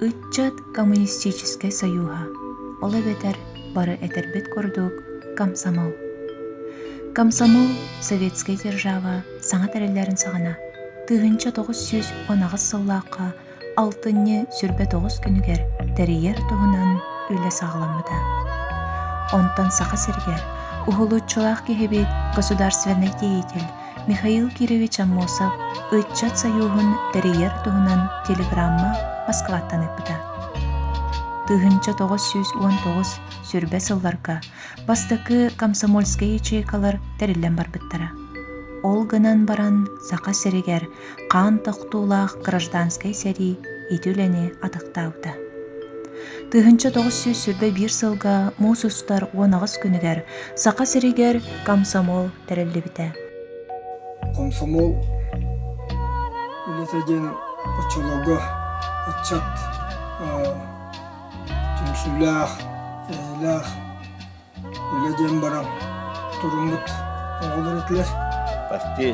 Ыччат коммунистическай сойууһа, ол эбэтэр бары этэрбит курдук, комсомол. Комсомол советскай держава саҥа тэриллэрин саҕана 1918 сыллаахха алтынньы 29 күнүгэр тэрийэр туһунан үлэ саҕаламмыта. Онтон Саха сиригэр уһулуччулаах киһибит государственнай деятель Михаил Кирович Аммосов Ыччат сойууһун тэрийэр туһунан телеграмма Москваттан ыыппыта. 1919 сүрбэ сылларга бастакы комсомольскай ячейкалар тэриллэн барбыттара. Ол гынан баран Саха сиригэр хаан тохтуулаах гражданскай сэрии ити үлэни атахтаабыта. 1921 сылга муус устар 18 күнүгэр Саха сиригэр комсомол тэриллибитэ. Комсомол үлэтэ диэн оччолорго ыччат түмсүүлээх, эйэлээх үлэ диэн баран туруммут оҕолор этилэр. Почти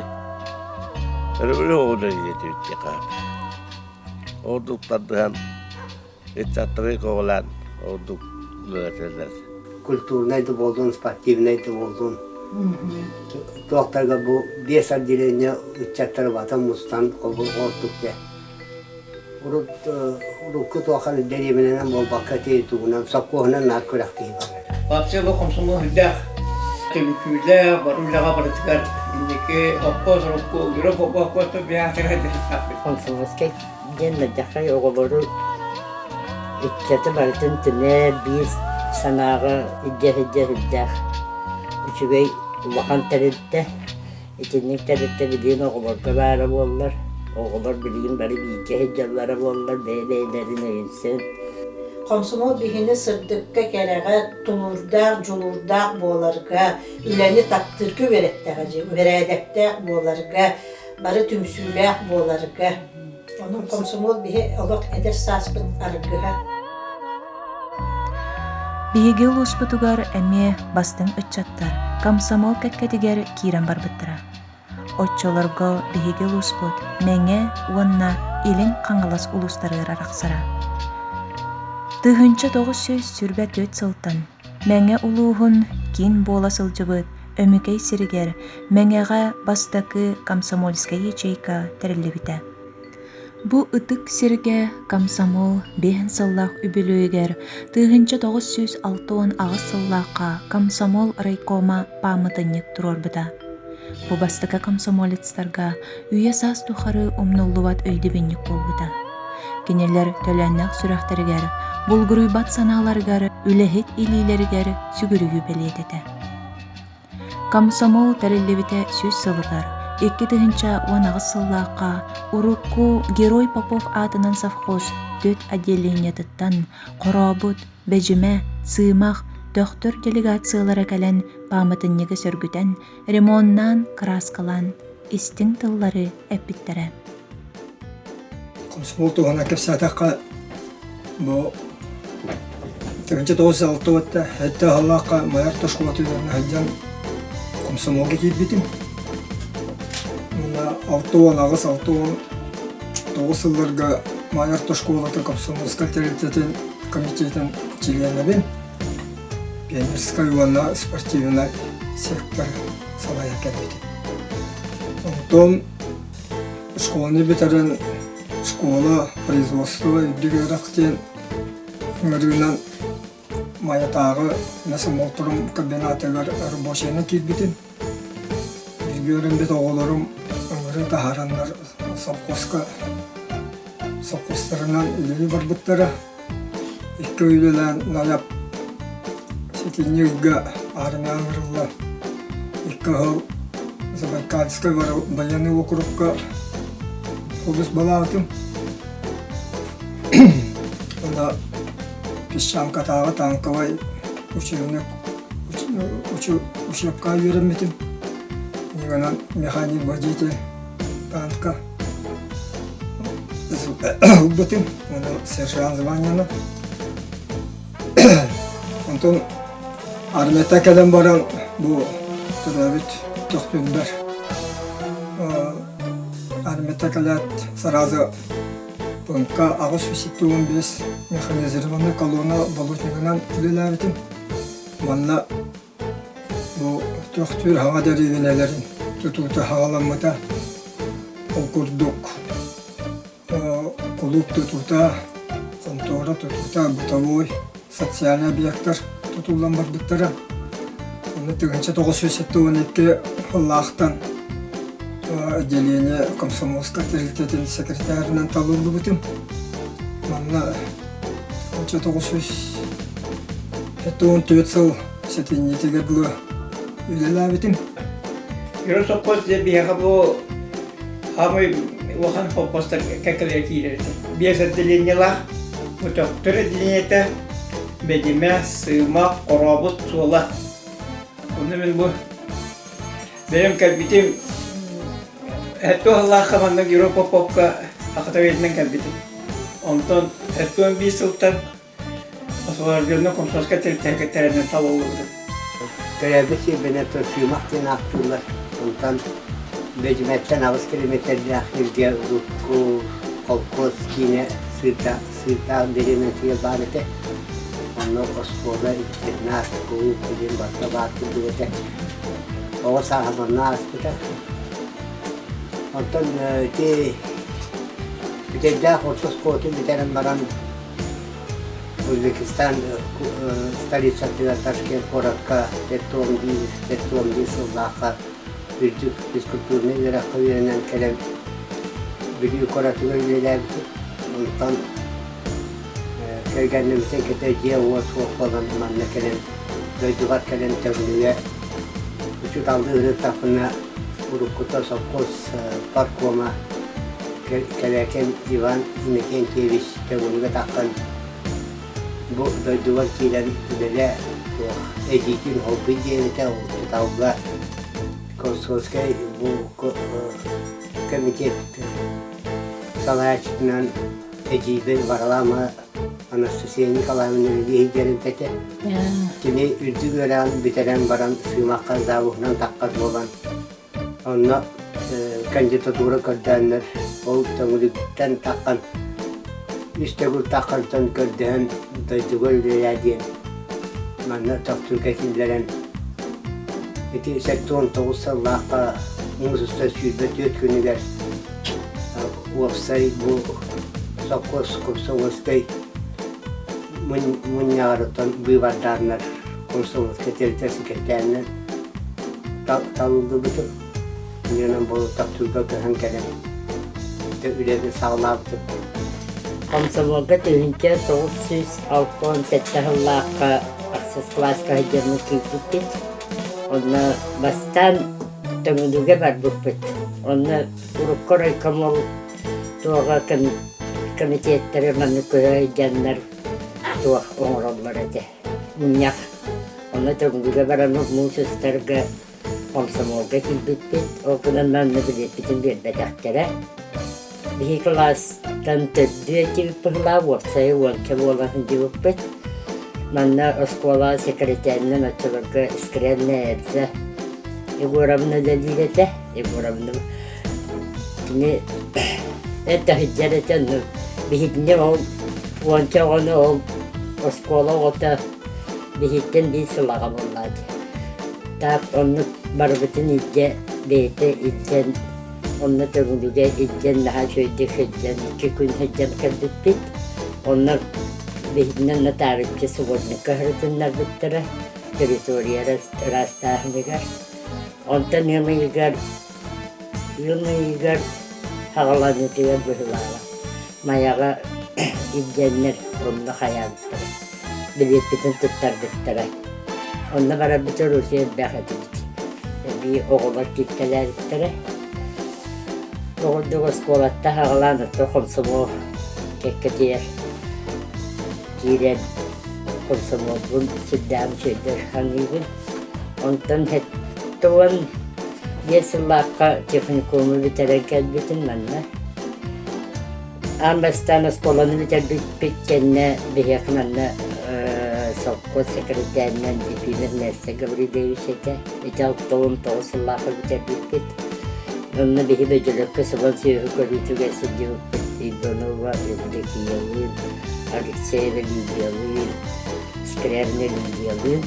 өрөбүл оҕолор диэтибит Ордук тардыһан ыччаттары көҕүлээн ордук үлэлэтэллэр. Культурнай да буоллун, спортивнай да буоллун туохтарга бу биэс отделение ыччаттары батан мустан холбуу ордук дьэ. Урут урукку туохха дэриэбинэнэн буолбакка ити тугунан сопхуоһунан наар күрэхтэһии барар. Вообще бу комсомол үрдээх түмсүүлээх, бары үлэҕэ барытыгар инники оппуос урукку Юра Попов Комсомольскай диэн мэлдьэххэй оҕолору ыччаты барытын түмэр биир санааҕа илдьэ сылдьар үрдээх үчүгэй улахан тэрилтэ. Итинник тэрилтэ билигин оҕолорго баара буоллар, оҕолор билигин бары бииргэ сылдьаллара буоллар бэйэ-бэйэлэрин өйөнсөн. Комсомол биһини сырдыкка, кэрэҕэ тулуурдаах, дьулуурдаах буоларга, үлэни таптыырга үөрэттэҕэ дии, бэрээдэктээх буоларга, бары түмсүүлээх буоларга. Онон комсомол биһи олох эдэр сааспыт аргыһа. Биһиги улууспутугар эмиэ бастыҥ ыччаттар комсомол кэккэтигэр киирэн барбыттара. Оччолорго биһиги улууспут Мэҥэ уонна Илин Хаҥалас улуустарыгар арахсара. 1924 сылтан Мэҥэ улууһун киин буола сылдьыбыт Өмүкэй сиригэр Мэҥэҕэ бастакы комсомольскай ячейка тэриллибитэ. Бу ытык сиргэ комсомол биэһин сыллаах үбүлүөйүгэр 1968 сыллаахха комсомол райкома пааматынньык туруорбута. Бу бастакы комсомолецтарга үйэ-саас тухары умнуллубат өйдөбүнньүк буолбута. Кинилэр төлөннөөх сүрэхтэригэр, булгуруйбат санааларыгар, үлэһит илиилэригэр сүгүрүйүү бэлиэтэтэ. Комсомол тэриллибитэ сүүс сылыгар, 2018 сыллаахха урукку Герой Попов аатынан совхоз төрт отделениетыттан Хорообут, Бэдьимэ, Сыымах, Төхтөр делегациялара кэлэн пааматынньыгы сөргүтэн, ремоннаан, кырааскалаан истиҥ тыллары эппиттэрэ. Комсомол туһунан кэпсээтэххэ, бу 1906 уотта сэттэ аһыллаахха Майа орто оскуолатыгар сылдьан комсомолга киирбитим. Уонна 68 69 сылларга Майа орто оскуолата комсомольскай тэрилтэтин комитетын чилиэнэбин. Пионерскай уонна спортивнай сектор салайа кэлбитим. Онтон школаны бүтэрэн школа производство үрдүк үөрэх диэн ыҥырыынан Майатааҕы мясомолторум комбинатыгар рабочайынан киирбитим. Бииргэ үөрэммит оҕолорум ыҥырыы таһаараннар совхозка совхозтарынан үлэлии барбыттара. Икки үлэлээн Найап сэтинньи ыйга армия ыҥырыллан икки ыһыл Забайкальскай военный округка олус балаатым. Уонна Песчанкатааҕы танковай учебник учебка үөрэммитим. Ньыгынан механик-водитель танка ылбытым уонна сержант званиены. Онтон армията кэлэн баран бу төрөөбүт Төхтүрбэр армията кэлээт сразу. ПМК 875 механизированнай колонна болотнигынан үлэлээбитим. Манна бу төхтүүр хаҥа дэриэбинэлэрин тутуута хаҕаламмыта. Ол курдук кулууп тутуута, хонтуора тутуута, бытовой, социальный объектар тутуллан барбыттара. Онно 1972 сыллаахтан отделение комсомольскай тэрилтэтин секретарынан талыллыбытым. Манна 1974 сыл сэтинньитигэр дылы үлэлээбитим. Юра сопхуос дьэ биһиэхэ бу Хаамай улахан холкуостар кэккэлэрэ киирэр этэ. Биэс отделениелаах, Өтөхтөр отделениета, Бэдьимэ, Сыымах, Хорообут, Суола. Онно мин бу бэйэм кэлбитим туһалаахха маннык Европа попка Ахатаветынан кэлбитим. Онтон 75 сылтан Освобожденный комсомольскай тэрилтэһэ тэринэн талыллыбытым. Төрөөбүт сирбинэн Сыымах диэн ааттыыллар. Онтон Бэдьимэттэн 8 километрдаах сиргэ урукку холкуос киинэ Сыырдаах Сыырдаах дэриэбинэтигэр баар этэ. Онно оскуола, интернат, кулууп диэн барыта баар курдук этэ. Оҕо сааһа манна ааспыта. Онтон ити Бүтэйдээх орто оскуолатын бүтэрэн баран Узбекистан столицатыгар Ташкент куоракка 41 сыллаахха үрдүк физкультурнай үөрэххэ үөрэнэн кэлэн Бүлүү куоратыгар үлэлээбитим. Онтон кэргэннэммитин кытта дьиэ-уот суох буолан манна кэлэн дойдубар кэлэн Төҥүлүгэ учууталлыы ырыттахпына уруккута сопхуос паркома Кэлээкэн Иван Иннокентьевич Төҥүлүгэ таххан бу дойдубар киирэн үлэлээ туох эдьиийгин холбуй диэбитэ учууталга Комсомольскай бу комитет салайааччытынан эдьиийбин Варлама Анастасия Николаевна үлэлии сылдьарын этэ. Кини үрдүк үөрэҕин бүтэрэн баран Сыымахха завуһунан таххар буолан Онно кандидатура көрдөөннөр, ол Төҥүлүттэн таххан, үс төгүл таххантан көрдөһөн дойдуга үлэлээ диэн манна тохтууга киллэрэн ити 79 сыллаахха муус устар 24 күнүгэр уопсай бу сопхуос комсомольскай мунньаҕарыттан быыбардааннар комсомольскай тэрилтэ сэкиртээннэр талыллыбытым. Иннинэн буолу таптыырга көһөн кэлэн үлэбин саҕалаабытым. Комсомолга 1967 сыллаахха ахсыс кылааска сылдьаммыт киирбиппит. Онно бастаан Төҥүлүгэ барбыппыт. Онно урукку райкомол туоҕа комитеттары маннык көһө сылдьаннар туох оҥороллор этэ. Мунньах. Онно Төҥүлүгэ баран муус устарга комсомолга киирбиппит. Ол гынан манна билиэппитин биэрбэтэхтэрэ. Биһиги кылаастан төрдүө этибит быһыылаах, уопсайа уонча буола сылдьыбыппыт. Манна оскуола секретарынан оччолорго Искренняя Эльза Егоровна үлэлиир этэ. Егоровна кини это сылдьар этэ, онно биһигини ол уонча оҕону ол оскуола оҕото биһиттэн биир сыл аҕа буоллаҕа дии. Так оннук барыбытын илдьэ бэйэтэ илдьэн онно Төҥүлүгэ илдьэн наһаа үчүгэйдик сылдьан икки күн сылдьан кэлбиппит. Онно биһигини онно таарыччы субботникка сырытыннарбыттара территория ыраастааһыныгар. Онтон ыам ыйыгар ыам ыйыгар хаҕаланыытыгар быһыылааҕа. Майаҕа илдьэннэр онно хайаабыттара, билиэппитин туттарбыттара. Онно барарбыт Руся элбэх этибит. Эбии оҕолор кииртэлээбиттэрэ. Оҕурдук оскуолаттан аҕалаан оттон хомсомуол кэккэтигэр киирэн хомсомуолбун сүрдээҕин үчүгэйдик саныыбын. Онтон 75 сыллаахха техникуму бүтэрэн кэлбитим манна. Аан бастаан оскуоланы бүтэрбиппит кэннэ биһиэхэ манна совхоз сэкирэтээринэн Ефимов Нестор Гаврильевич этэ. Ити 69 сыллаахха бүтэрбиппит. Онно биһи бөдьөлөккө субан сүөһү көрүүтүгэр сылдьыбыппыт. Иванова Евдокиялыын, Алексеева Лидиялыын, Скрябина Лидиялыын.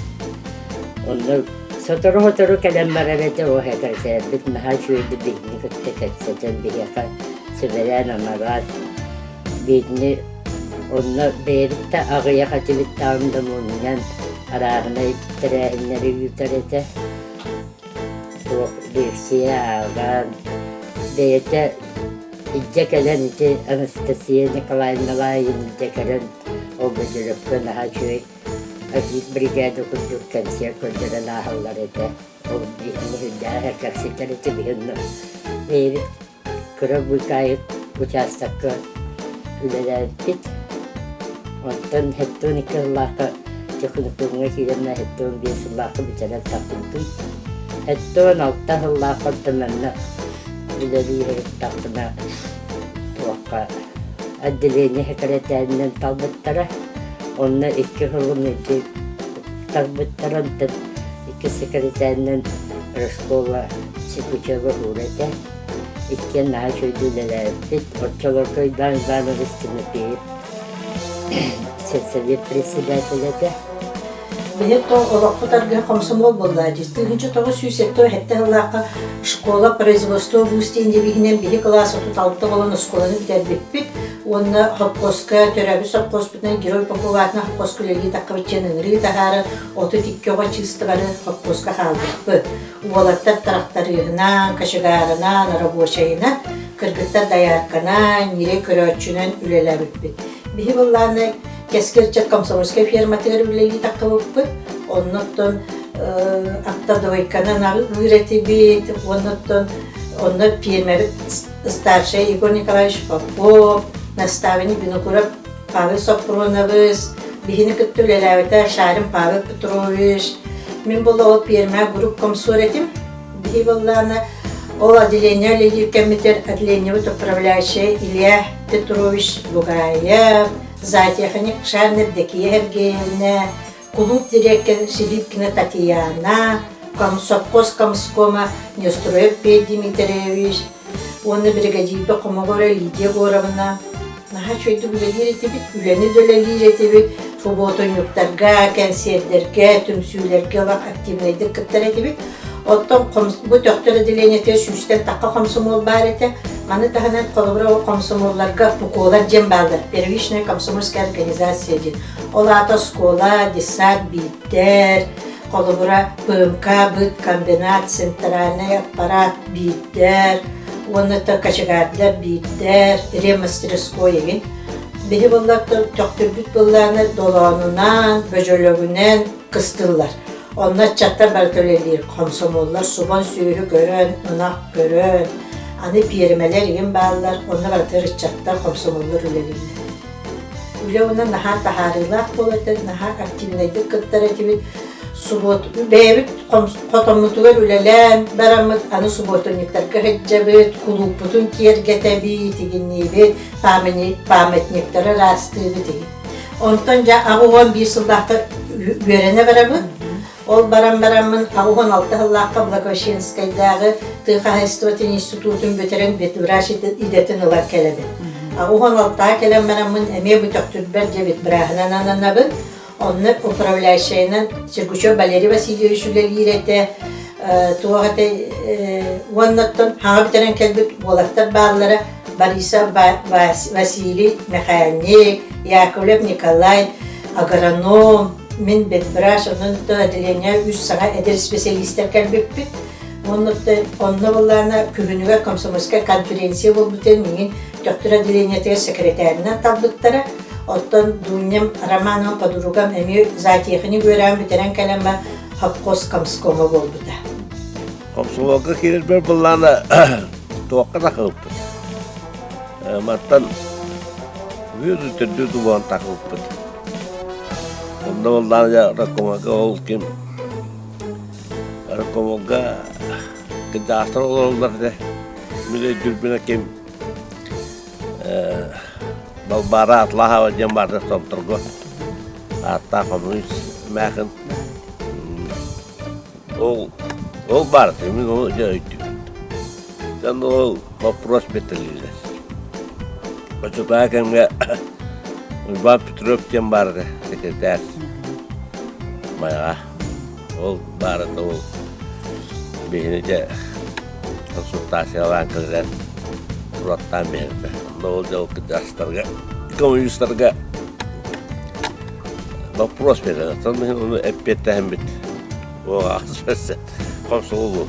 Онно сотору-сотору кэлэн барар этэ, ол сэкирэтээрбит наһаа үчүгэйдик биһигини кытта кэпсэтэн биһиэхэ сүбэлээн-амалаан биһигини онно бэйэбит да аҕыйах этибит даҕаны да мунньан арааһынай тэрээһиннэри ыытар этэ. Туох лекция ааҕан, бэйэтэ илдьэ кэлэн ити Анастасия Николаевналаах илдьэ кэлэн ол бөдьөлөккө наһаа үчүгэй агит бригада курдук кэнсиэр көрдөрөн ааһаллар этэ. Ол биһигини сүрдээх эркэхситэр этэ биһи онно бэйэбит кыра быыкаайык учаастакка үлэлээбиппит. Онтон 72 сыллаахха техникумҥа киирэн 75 сыллаахха бүтэрэн тахсыбытым. 76 сыллаахха оттон манна үлэлии сырыттахпына туохха отделение сэкирэтээринэн талбыттара. Онно икки сылын ити талбыттара, онтон икки сэкирэтээринэн школа Секучева уура этэ. Иккиэн наһаа үчүгэйдик үлэлээбиппит. Оччолорго Иван Иванович Тимофеев сельсовет председателэ этэ. Биһиги то олохпут аргыһа комсомол буолла дии. 1977 сыллаахха школа производство вуз диэн девиһинэн биһи кылаас 36 буолан оскуоланы бүтэрбиппит уонна совхозка төрөөбүт совхозпутунан Герой Попов аатынан совхозка үлэлии таххыбыт диэн ыҥырыы таһааран 32 оҕо чыыстыбары совхозка хаалбыппыт. Уолаттар тырахтарыыһынан, кочегарынан, рабочайынан, кыргыттар доярканан, ньирэй көрөөччүнэн үлэлээбиппит. Биһи быллааны Кэскил ыччат комсомольскай ферматыгар үлэлии таххыбыппыт. Оннуттан автодвойканан ыыр этибит, оннуттан онно пиэрмэбит старшай Егор Николаевич Попов, наставник Винокуров Павел Соппуруонабыс, биһини кытта үлэлээбитэ Шарин Павел Петрович. Мин буолла ол пиэрмэ групп комсор этим. Биһи буоллаана ол отделение үлэлиир кэммитигэр отделениебыт управляющая Илья Петрович Бугаев, зоотехник Шарина Евдокия Сергеевна, кулууп дириэктэр Силипкина Татьяна, комсовхоз комскома Неустроев Петр Дмитриевич уонна биригэдьиирбэ Хомогоро Лидия Егоровна наһаа үчүгэйдик үлэлиир этибит, үлэни да үлэлиир этибит, субуотунньуктарга, кэнсиэрдэргэ, түмсүүлэргэ олох активнайдык кыттар этибит. Оттон бу Төхтөр отделениетыгар сүүстэн тахха хомсомуол баар этэ. Маны таһынан холобура ол хомсомуолларга ПУКОлар диэн бааллар, первичная комсомольская организация диэн. Ол аата оскуола, детсад биирдэр, холобура ПМК, быт, комбинат, центральный аппарат биирдэр, уонна то кочегардар биирдэр, ремастерской игин. Биһи буоллар төхтүрбүт быллааны долоонунан, бөдьөлөгүнэн кыстыыллар. Онно ыччаттар барыта үлэлиир, хомсомуоллар субан сүөһү көрөн, ынах көрөн, аны пиэримэлэр игин бааллар, онно барытыгар ыччаттар, хомсомуоллар үлэлииллэр. Үлэ уонна наһаа таһаарыылаах буолар этэ, наһаа активнайдык кыттар этибит. Субуот бэйэбит хотоммутугар үлэлээн бараммыт, аны субуотунньуктарга сылдьабыт, кулууппутун киэргэтэбит, игинниибит, памятниктары ыраастыыбыт игин. Онтон дьэ 81 сыллаахха үөрэнэ барабын. Ол баран бараммын 86 сыллаахха Благовещенскайдааҕы тыа хаһаайыстыбатын институтун бүтэрэн ветврач идэтин ылан кэлэбин. 86-ҕа кэлэн бараммын эмиэ бу Төхтүрбэр дьэ ветвраһынан ананабын. Онно управляющайынан Сергучев Валерий Васильевич үлэлиир этэ. Туох этэ уоннаттан хаҥа бүтэрэн кэлбит уолаттар бааллара Борисов Василий мэхээнньик, Яковлев Николай агроном, мин ветврач, онон отделение үс саҥа эдэр специалистар кэлбиппит. Онно былаана күһүнүгэр комсомольскай конференция буолбутун миҥин Төхтүр отделениетыгар секретарынан талбыттара. Оттон Дуням Романова подругам эмиэ зоотехник үөрэҕин бүтэрэн кэлэн совхоз комскома буолбута. Комсомолга киирэрбэр былаана туохха тахылыппыт. Мантан үөдү төрдү тубаан тахылыппыт. Онно боллаана райкомолга ол ким райкомолга кырдьаҕастар олороллор этэ. Мин өйдүүрбүнэ ким Балбаара Атлаһова диэн баардар Томторго ааттаах хомуньуус эмээхин Ол ол баар мин ол дьэ өйдүүбүн. Дьон ол вопрос бэтэлиилэр. Оччотооҕу кэмҥэ Уйбаан Петров диэн баар этэ, секретарь Майаҕа. Ол баара да ол биһини дьэ консультациялаан кэлэрэн тураттаан биэрдэ. Онно ол дьэ ол кырдьаҕастарга, коммунистарга вопрос биэрэр. Оттон мин ону эппиэттэһэммит уоҕаҕас комсомол буолбут.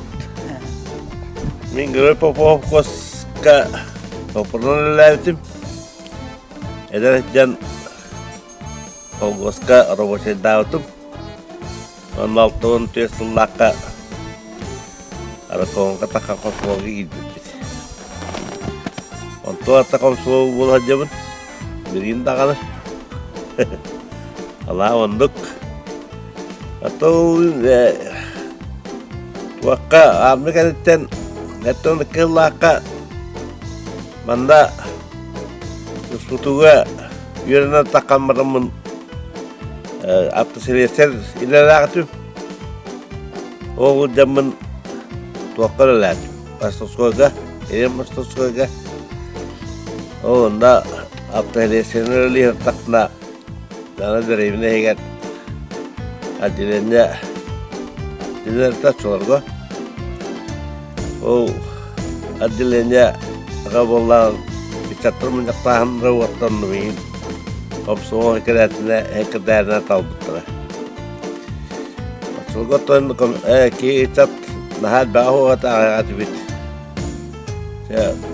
Мин Герой Попов хоска топурунан үлэлээбитим. Эдэр дьон колхозка рабочайдаабытым. Онно 64 сыллаахха Аракоҥҥа таха комсомолга киирбиппит. Онтон ата комсомол буола сылдьабын. Билигин даҕаны. Алаа оннук. А то туохха армия кэнниттэн эттэн кыллаахха манна устутуга үөрэнэн таххан бараммын автослесарь идэлээхтим. Ол дьаммын туохха үлэлээтим. Мастерскойга, ийэм мастерскойга. Ол онно автослесарь үлэлиир тахна Дана дэриэбинэ иһигэр отделение дилерта оччолорго ол отделение аҕа буоллаҕын ыччаттар мунньахтааһыннара уоттанным иһин комсомол экэрээтинэ экэдээринэ талбыттара. Оччолорго оттон киһи ыччат наһаа элбэҕи уоҕата аҕайаҕа этибит.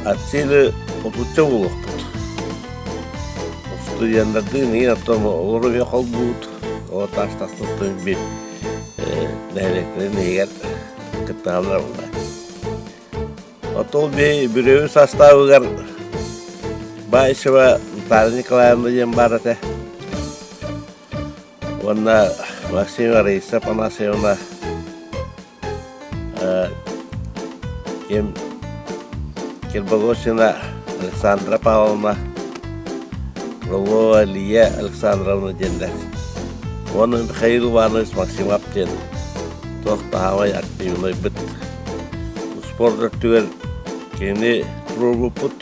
От силы отучча буолуохпут. Студеннардыын иин оттон олору эмиэ холбуут, ол таас тахсыбыттан биир нэһилиэктэрин иһигэр кыттыһаллар буолла. Оттон би бүрүөбүт састаабыгар Баишева Наталья Николаевна диэн баар этэ. Уонна Максим Раиса Афанасьевна Ким Кирбогосина Александра Павловна, Крылова Лия Александровна диэннэр уонна Михаил Иванович Максимов диэн туох таһаамай активнайбыт спорт өттүгэр кинини туруорбуппут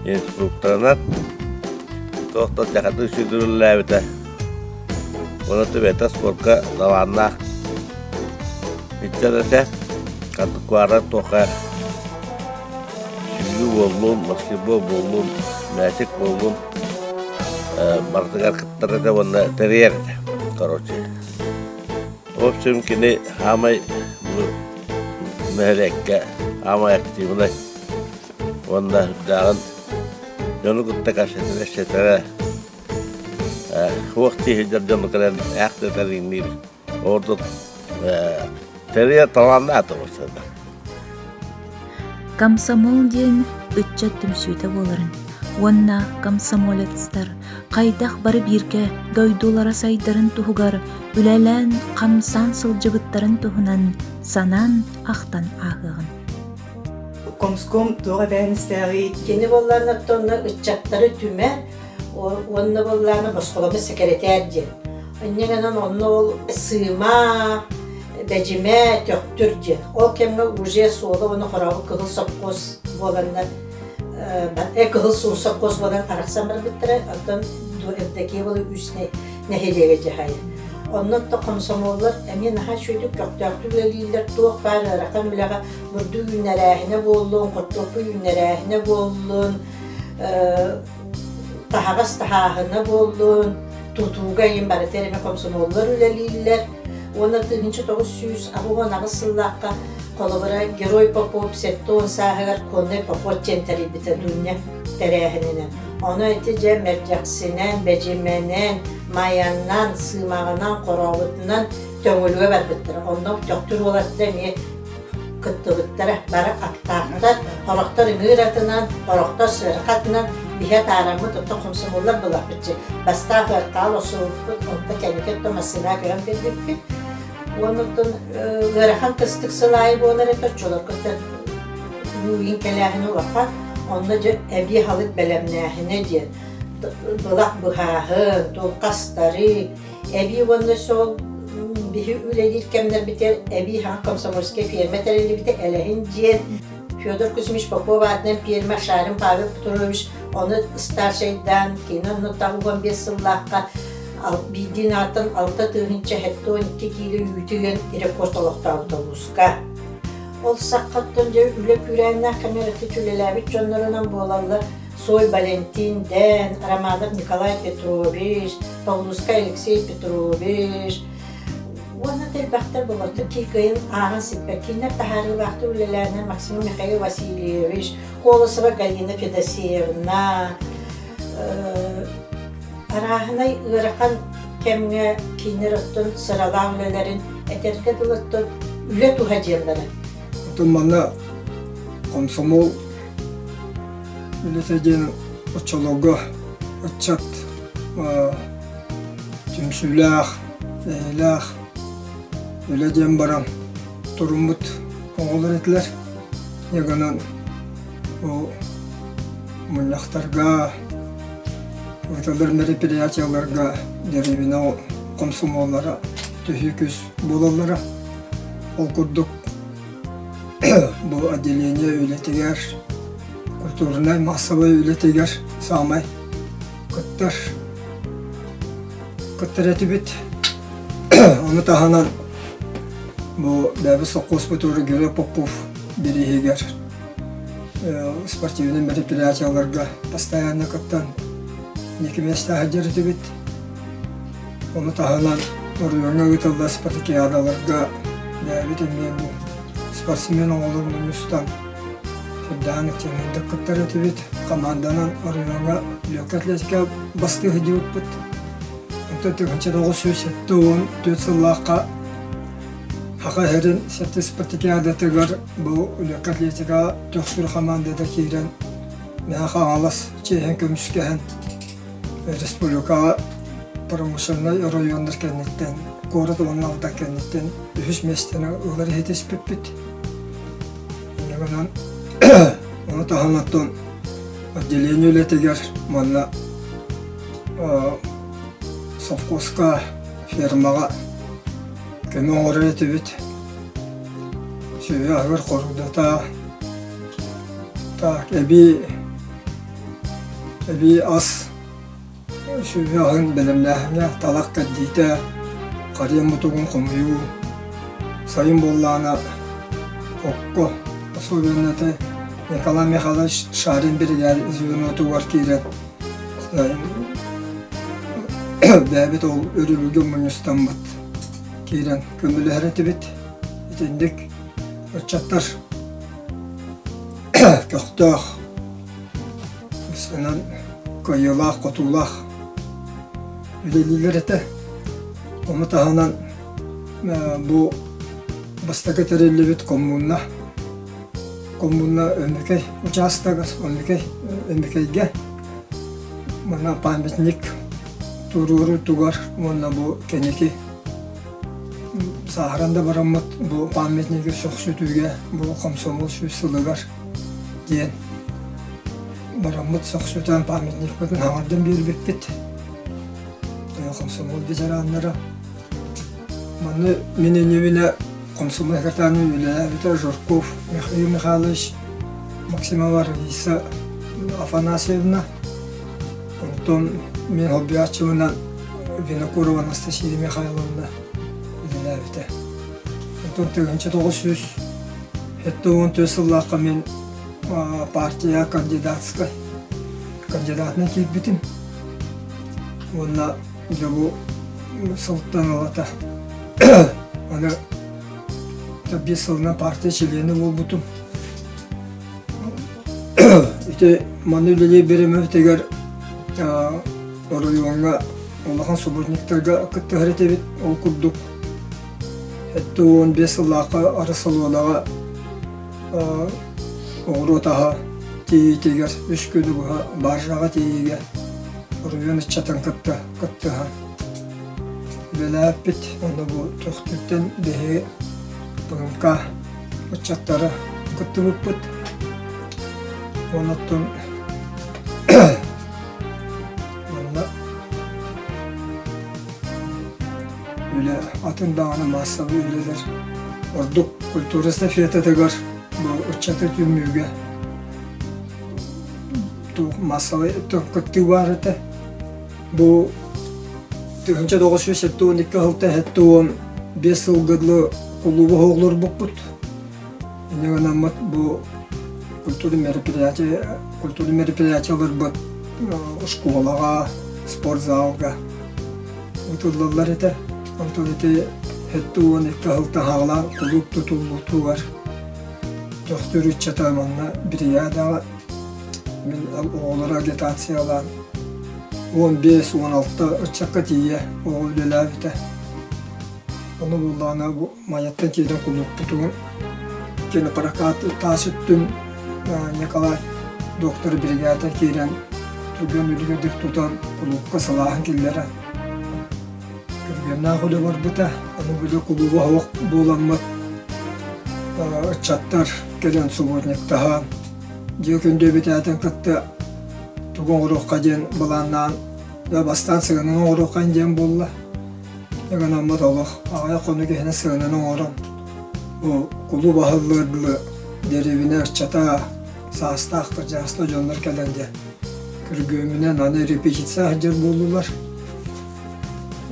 инструкторынан туох да дьахатын сүдүрүллээбитэ Уонна түбэтэ спорка талааннаах ыччат этэ. Хантыквара туохха сүүрүү буоллун, баскетбол буоллун, мээчик буоллун барытыгар кыттар этэ уонна тэрийэр этэ. Короче. В общем, кини саамай бу нэһилиэккэ саамай активнай уонна үрдээҕин дьону кытта кэпсэтэрэ Суох тииһирдэр дьону кэлэн ээхтэтэр иҥниир. Ордук тэрийэр талааннаах туруорсарда. Комсомол диэн ыччат түмсүүтэ буоларын уонна комсомолецтар хайдах бары бииргэ дойдулара сайдарын туһугар үлэлээн хамсаан сылдьыбыттарын туһунан санаан ахтан ааһыаҕын. Комском туох эбээһинэстээҕий? Кини буоллаҕына оттон ыччаттары түмэ уонна буоллаҕына босхоломмут сэкирэтээр диэн. Инньэ гынан онно ол Сыыма, Бэдьимэ, Төхтүр диэн. Ол кэмҥэ уже суола уонна хорообут кыһыл сопхуос буоланнар э кыһыл суол сопхуос буолан арахсан барбыттара. Оттон Евдокия буола үс нэһилиэгэ дьаһайар. Онно оттон комсомоллар эмиэ наһаа үчүгэйдик көхтөөхтүк үлэлииллэр, туох баар ыарахан үлэҕэ бурдук үүннэрээһинэ буоллун, хортуоппуй үүннэрээһинэ буоллун, таһаҕас таһааһына буоллун, тутууга иһин барыта эрэ комсомоллар үлэлииллэр. Уонна 1988 сыллаахха холобура Герой Попов 70 сааһыгар конный поход диэн тэрийбитэ Дуня тэрээһининэн. Ону ити дьэ Мэрдьэхсинэн, Бэдьимэнэн, Майаннан, Сыымаҕынан, Хорообутунан Төҥүлүгэ барбыттара. Онно Төхтүр уолаттара эмиэ кыттыбыттара. Бары аттаахтар, сорохтор ыҥыыр атынан, сорохтор сыарха атынан биһэ таараммыт, оттон хомсомуоллар былаппытчы. Бастаах ыаркаал охсубуппут, онтон кэнники оттон массыына көрөн кэлбиппит. Уонна оттон ыарахан кыстык сыл аайы буолар этэ, оччолорго үүн кэлээһинэ улахан, онно дьэ эбии аһылык бэлэмнээһинэ диэн былах быһааһын, тулхастарыы, Эбии уонна сол биһи үлэлиир кэмнэрбитигэр эбии хаҥ комсомольскай ферма тэриллибитэ Элэһин диэн. Федор Кузьмич Попов аатынан пиэрмэ Шарин Павел Петрович ону старшайдаан кини онно 95 сыллаахха биирдиин ааттан 6 072 киилэ үүтү ыан рекорд олохтообута улууска. Ол саххаттан дьэ үлэ күүрээннээх кэмигэр үлэлээбит дьоннорунан буолаллар Цой Валентин Дэн, Романов Николай Петрович, Павлускай Алексей Петрович уонна да элбэхтэр болоттор киикыйын ааҕан сиппэт. Кинилэр таһаарыылаахтык үлэлээннэр Максим Михаил Васильевич, Колосова Галина Федосеевна, арааһынай ыарахан кэмҥэ кинилэр оттон сыралаах үлэлэрин этэргэ дылы оттон үлэ туһа диэллэрэ. Оттон манна комсомол үлэтэ диэн оччолорго ыччат түмсүүлээх, эйэлээх үлэ диэн баран туруммут оҕолор этилэр. Ягынан бу мунньахтарга, ыытыллар мероприятиеларга дэриэбинэ комсомоллара төһүү күүс буолаллара. Ол курдук бу отделение үлэтигэр, культурнай массовай үлэтигэр саамай кыттар кыттар этибит. Ону таһынан бу бэйэбит сопхуоспутугар Герой Попов бирииһигэр спортивнай мероприятиеларга постоянно кыттан инники миэстэ сылдьар этибит. Ону таһынан оройуоҥҥа ыытыллар спартакиадаларга бэйэбит эмиэ бу спортсмен оҕолорун мунньустан сүрдээҕин ыкчыҥныйдык кыттар этибит. Команданан оройуоҥҥа легкая атлетика бастыы сылдьыбыппыт. Онтон 1974 сыллаахха Саха сирин сэттис спартакиадатыгар бу легкая атлетика төхтүр хамаандата киирэн Мэҥэ Хаҥалас чиэһин көмүскэһэн республикаҕа промышленнай оройуоннар кэнниттэн, куорат уонна Алдан кэнниттэн үһүс миэстэни ылар иһитиспиппит. Инньэ гынан ону таһынан оттон отделение үлэтигэр манна совхозка, фермаҕа көмө оҥорор этибит. Сүөһү аһыгар хорудата, так эбии эбии ас сүөһү аһын бэлэмнээһиҥэ талах кэрдиитэ, харыйа мутугун хомуйуу, сайын буоллаҕына окко особенно Николай Михайлович Шарин биригээдэ звенотугар киирэн бэйэбит ол өрүбүлгэ мунньустаммыт киирэн көмөлөһөр этибит. Итинник ыччаттар көхтөөх, онон кыайыылаах-хотуулаах үлэлииллэр этэ. Ону таһынан бу бастакы тэриллибит коммуна коммуна Өмүкэй учаастагар, Өмүкэй Өмүкэйгэ манна памятник туруорутугар уонна бу кэнники сааһыран да бараммыт бу памятнигы сөхсүтүүгэ бу комсомол сүүс сылыгар диэн бараммыт сөхсүтэн памятникпытын хаҥардан биэрбиппит. Комсомол ветераннара Манна мин иннибинэ комсомол секретарынан үлэлээбитэ Жирков Михаил Михайлович, Максимова Раиса Афанасьевна, онтон мин холбуйааччыбынан Винокурова Анастасия Михайловна үлэлээбитэ. Онтон 1974 сыллаахха мин партия кандидатскай кандидатынан киирбитим уонна Дьэ бу сылтан ылата аны 5 сылынан партия чилиэнэ буолбутум. Ити манна үлэлии бириэмэбитигэр оройуоҥҥа улахан субботниктарга кыттыһар этибит. Ол курдук 75 сыллаахха Арысалуонаҕа оҕуруот аһа тиийиитигэр үс күнү быһа баржаҕа тиийиигэ оройуон ыччатын кытта кыттыһан үлэлээппит. Онно бу Төхтүртэн биһиги ПМК ыччаттара кыттыбыппыт. Оннуттан манна үлэ атын даҕаны маассабай үлэлэр ордук культура эстафетатыгар бу ыччат ыччаты түмүүгэ туох массовай кыттыы баар этэ. Бу 1972 сылтан 75 сылга дылы кулууба оҕолорбуппут. Инньэ гынаммыт бу культурный мероприятие культурный мероприятиеларбыт школаҕа, спортзалга ыытыллаллар этэ. Онтон ити 72 сылтан саҕалаан кулууп тутуллуутугар Төхтүр ыччата манна биригээдэҕэ мин оҕолору агитациялаан 15-16 ыччакка тиийэ оҕо үлэлээбитэ. Ону буллаҕына бу Майаттан киирэн кулууппутугар кинопрокат таас өттүн Николай доктор биригээдэ киирэн түргэн үлүгэрдик тутан кулуупка сылааһын киллэрэн Күргүөмнээх үлэ барбыта, аны били кулууба суох буоламмыт ыччаттар кэлэн субботниктаһан, дьиэ күндү эбэтээтин кытта тугу оҥоруохха диэн былааннаан, бастаан сыананы оҥоруохха диэн буолла. Гынаммыт олох аҕыйах хонук иһинэн сыананы оҥорон, бу кулууп аһыллыар дылы дэриэбинэ ыччата, саастаах кырдьаҕастар дьоннор кэлэн дьэ күргүөмүнэн аны репетиция сылдьар буоллулар.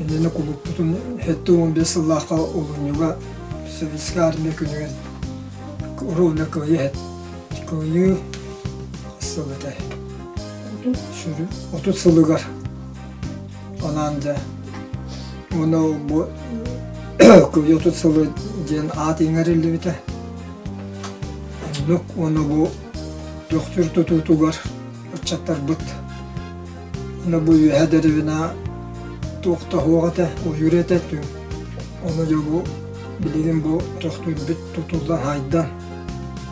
Иннинэ кулууппутун 75 сыллаахха олунньуга Советскай Армия күнүгэр ровно кыайыы кыайыы сыл этэ. Сүрүн 30 сылыгар анаан дьэ уонна бу кыайыы 30 сылы диэн аат иҥэриллибитэ. Оннук уонна бу Төхтүр тутуутугар ыччаттарбыт Ону бу үөһэ дэриэбинэ туох да суох этэ, ойуур этэ түҥ. Ону дьэ бу билигин бу төхтүрбүт тутуллан хайдан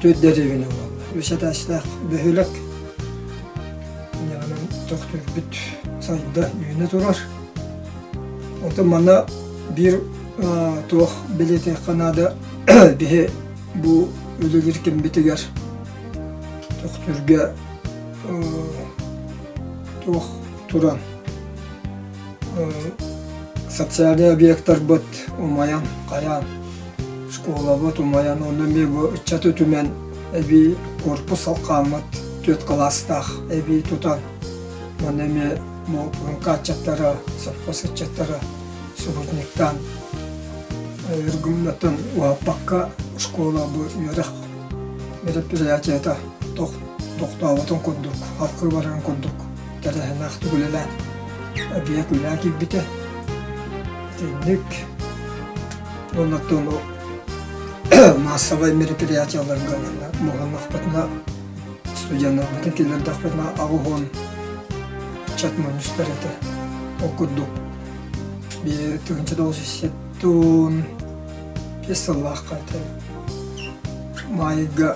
түөрт дэриэбинэ буолла. Үс этээстээх бөһүөлэк. Инньэ төхтүрбүт сайда үүнэ турар. Онтон манна биир туох бэлиэтиэххэ наада биһи бу үлэлиир кэммитигэр Төхтүргэ туох туран социальнай объектарбыт умайан хайаан школабыт умайан онно эмиэ бу ыччаты түмэн эбии корпус салҕааммыт түөрт кылаастаах эбии тутан манна эмиэ УНК ыччаттара совхоз ыччаттара субботниктаан ыргымнатын уһаппакка школа бу үөрэх мероприятиета тохтооботун курдук, халкы барарын курдук тэрээһиннээхтик үлэлээн эбийиэк үлэлээн киирбитэ. Итинник уонна оттон массовай мероприятиеларга муһуннахпытына студеннарбытын киллэрдэхпитинэ 80 ыччат мунньустар этэ. Ол курдук 1975 сыллаахха этэ Маайга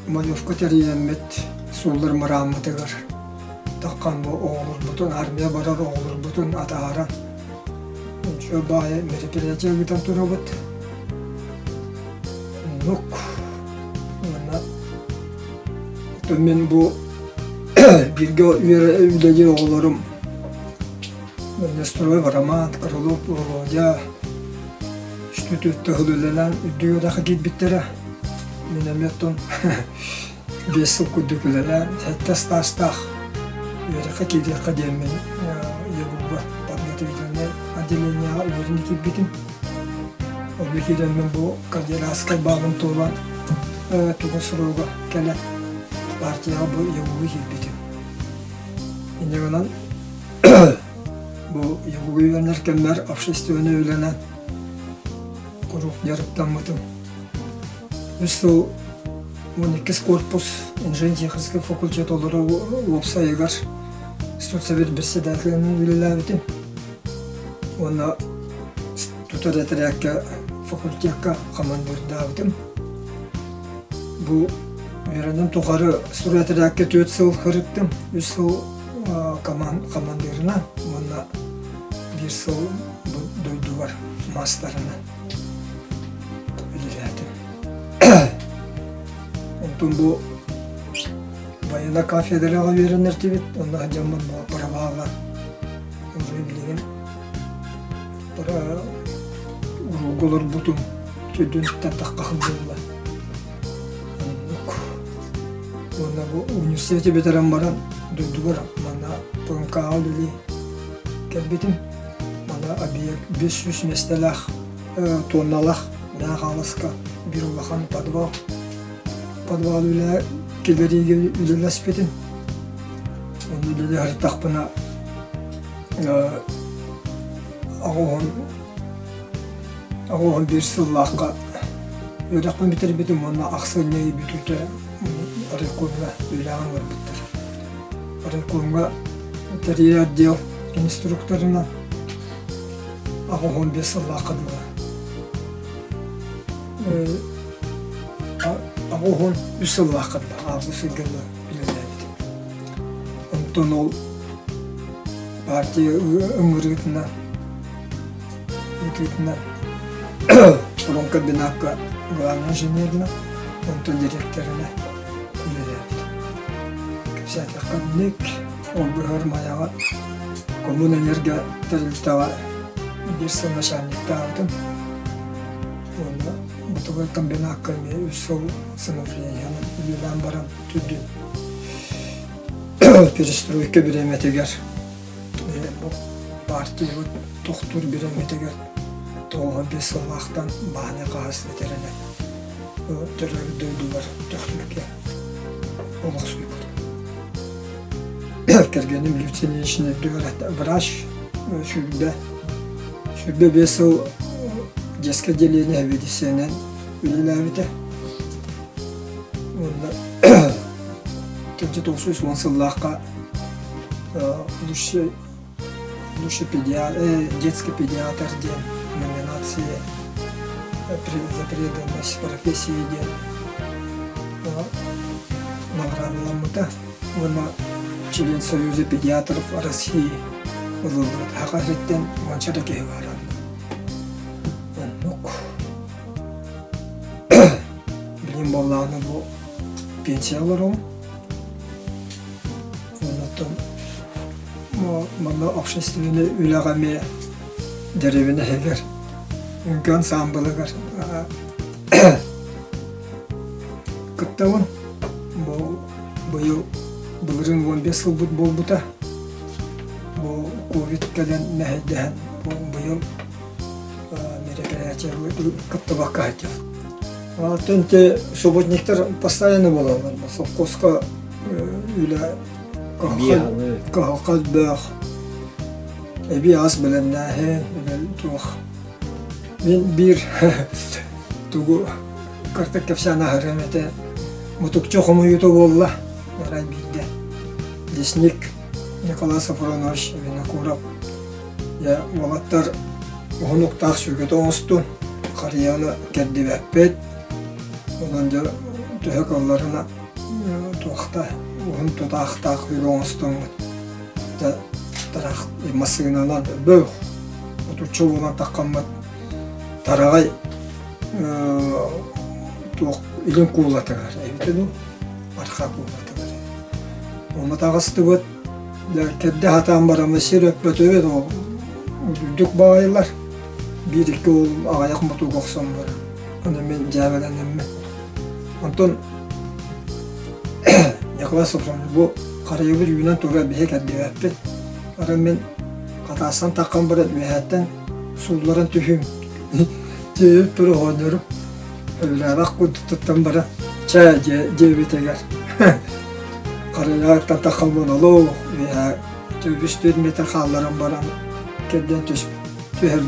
маевка тэрийэммит сууллар мырааммытыгар таххан бу оҕолорбутун армия барар оҕолорбутун атааран үчүгэй баайы мероприятие ыытан турабыт. Оннук уонна оттон мин бу бииргэ үлэлиир оҕолорум Нестеров Роман, Крылов Володя Үстүү сыл үлэлээн үрдүк үөрэххэ киирбиттэрэ. Мин эмиэ оттон 5 сыл курдук үлэлээн, сэттэ ыстаастаах үөрэххэ киириэххэ диэммин ЕГУ-га подготовительнай отделениеҕа үөрэнэ киирбитим. Онно киирэммин бу кандидатскай баалым туолан тугун срога кэлэн партияҕа бу ЕГУ-га киирбитим. Инньэ гынан Бу ЕГУ үөрэнэр кэммэр общественнай үлэнэн куруук дьарыктаммытым. Үс сыл 12 корпус инженер-техническэй факультет олорор уопсайыгар студсовет председателинэн үлэлээбитим. Уонна тутар этэрээккэ факультекка командирдаабытым. Бу үөрэнэн тухары стройэтэрээккэ 4 сыл сырыттым, 3 сыл командирынан уонна биир сыл бу дойдубар маастарынан үлэлээтим. Онтон бу военнай кафедраҕа үөрэнэртибит, онно сылдьаммын праваҕа уже билигин уруулга олорбутум төрдүн тахха сылдьылла. Уонна бу университеты бүтэрэн баран дойдубар манна ПМК-ҕа үлэлии кэлбитим. Манна объект 500 миэстэлээх туонналаах Мэҥэ Хаҥаласка биир улахан подвал. Подвал үлэ киллэриигэ үлэлэспитим. Онно үлэлии сырыттахпына 81 сыллаахха үөрэхпин бүтэрбитим уонна ахсынньы ый бүтүүтэ райкомҥа үлэҕэ ыҥырбыттар. Райкомҥа тэрийэр отдел инструкторынан 85 сыллаахха дылы 83 сыллаахха дылы август ыйга дылы үлэлээбитим. Онтон ол партия ыҥырыытынан ыытыытынан промкомбинакка главный инженеринэн, онтон директорынан үлэлээбит. Кэпсээтэххэ инник, ол быһар Майаҕа Коммунэнерго тэрилтэҕэ биир сыл начальниктаабытым. Уонна бытовой комбинакка эмиэ үс сыл самоуправлениенан үлэлээн баран түрдүн перестройка бириэмэтигэр бу партиябыт тохтуур бириэмэтигэр 95 сыллаахтан бааһынай хаһаайыстыба тэринэн төрөөбүт дойдубар Төхтүргэ олохсуйбут. Кэргэним Люция Ильинична врач 25 сыл детское отделение сэбиэдиссэйинэн үлэлээбитэ. Уонна 1910 сыллаахха лучший лучший педиатр, детский педиатр диэн номинация за преданность профессии диэн наҕараадаламмыта уонна член Союза педиатров России ылыллыбыт. Саха сириттэн уонча да киһи баара. Оннук. Билигин буоллаҕына бу пенсия олоробун. Оннуттан манна общественнай үлэҕэ эмиэ дэриэбинэ иһигэр үҥкүү ансаамбылыгар кыттабын. Бу быйыл былырыын 15 сылбыт буолбута. Бу ковид кэлэн мэһэйдэһэн бу быйыл мероприятие кыттыбакка сылдьар. Оттон ити субботниктар постоянно буолаллар. Совхозка үлэ кыһалҕа элбэх, эбии ас бэлэмнээһин, туох. Мин биир тугу кыртык кэпсээн аһарыам этэ. Мутукча хомуйуута буолла. Арай биирдэ лесник Николай Софронович Винокуров Дьэ, уолаттар уһун уктаах сүгэтэ оҥостун, харыйаны кэрдибэппит. Онон дьэ төһө кылларына туохта уһун тутаахтаах үлэ оҥостоммут. Дьэ тараах массыынанан бөх отучча буолан таххаммыт тараҕай туох илин куулатыгар эбитэ дуу арҕаа куулатыгар. Онно таҕыстыбыт Кэрдэ сатаан бараммыт сир өппөтүбүт ол үрдүк баҕайылар биир-икки уол аҕыйах мотуук охсон баран ону мин дьээбэлэнэммин онтон Николай Софронович бу харыйабыт үүнэн турар биһи кэрдибэппит арай мин хатаастан таххан баран үөһээттэн суулларан түһүүм диэбит тур оҕонньорум Өллөөх курдук туттан баран чээ диэбитигэр харыйаҕыттан таххаммын олох үөһэ үс түөрт метр хаалларан баран кэрдэн түһэр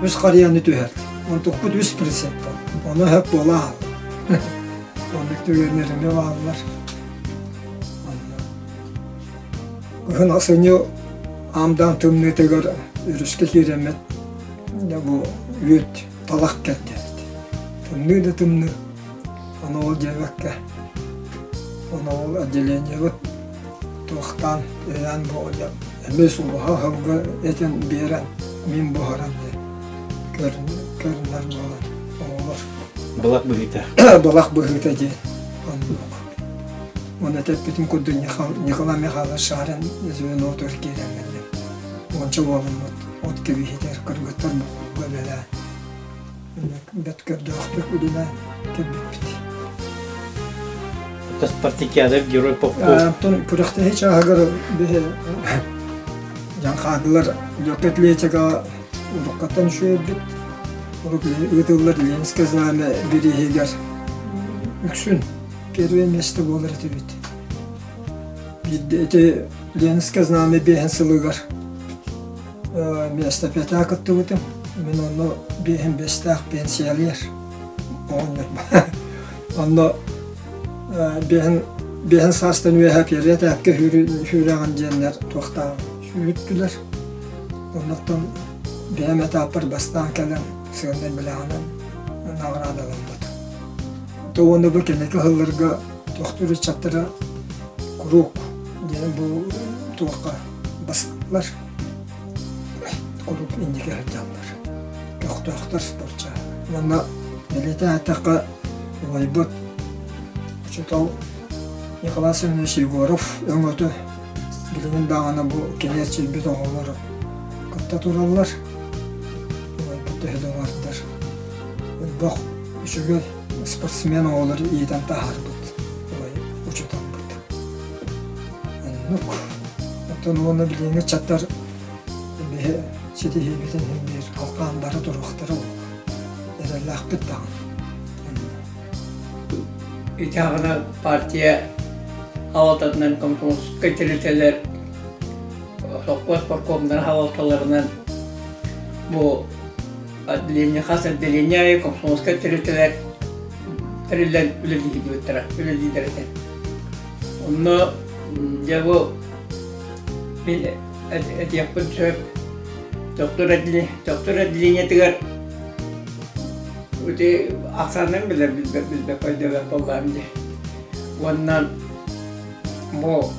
үс харыйаны түһэр онтукпут үс процент ону сөп буола оннук түгэннэр эмиэ бааллар Кыһын ахсынньы аамдаан тымныытыгар өрүскэ киирэммит бу үөт талах кэрдээбит. Тымныы да тымныы. Ону ол диэбэккэ, ону ол отделениебыт туохтаан өйөөн бу эмиэ сулуһа сылгы этин биэрэн мин буһаран диэн көрүнэр буолан оҕолор. Балах быһыыта. Балах быһыыта диэн оннук. Уонна эппитим курдук Николай Михайлович Шарин звенотугар киирэммин уонча буоламмыт от кэбиһитэр кыргыттар буолууга үлэлээн бэрт көрдөөхтүк үлэлээн кэлбиппит. Спартакиада Герой Попков. Онтон күрэхтэһии чааһыгар биһи дьаҥхаадылар легкой атлетикаҕа уруккаттан үчүгэйбит. Урут ыытыллар Ленинское знамя бирииһигэр үксүн первое место буолар этибит. Биирдэ ити Ленинское знамя биэһин сылыгар место пятаа кыттыбытым. Мин онно биэһин биэстээх пенсионер оҕонньор. Онно биэһин саастан үөһэ первый этапка сүүрэҕин диэннэр туохтаах сүүрүттүлэр. Оннуттан бэйэм этаппар бастаан кэлэн сыаннай бэлэҕинэн наҕараадаламмыт. То уонна бу кэнники сылларга тохтуур ыччаттара куруук диэн бу туохха бастыылар куруук инники сылдьаллар. Көхтөөхтөр спортча. Уонна бэлиэтээн эттэххэ убайбыт учуутал Николай Семенович Егоров өҥөтө билигин даҕаны бу кини эрчийбит оҕолор кытта тураллар. Убайбыт төһө да бардар элбэх үчүгэй спортсмен оҕолору иитэн таһаарбыт убай учууталбыт. Оннук. Оттон уонна билиҥҥи ыччаттар биһи ситиһиибитин иһин биир халкаан бара туруохтара эрэллээхпит даҕаны. Ити аҕына партия салалтатынан комсомольскай тэрилтэлэр сопхуос паркомнара салалталарынан бу отделение хас отделение аайы комсомольскай тэрилтэлэр тэриллэн үлэлиибиттэрэ үлэлииллэр этэ. Онно дьэ бу мин этиэхпин сөп төхтүр отделениетыгар ити ахсаанын билэр билбэт билбэт өйдөбөт буоллаҕым дии. Уонна бу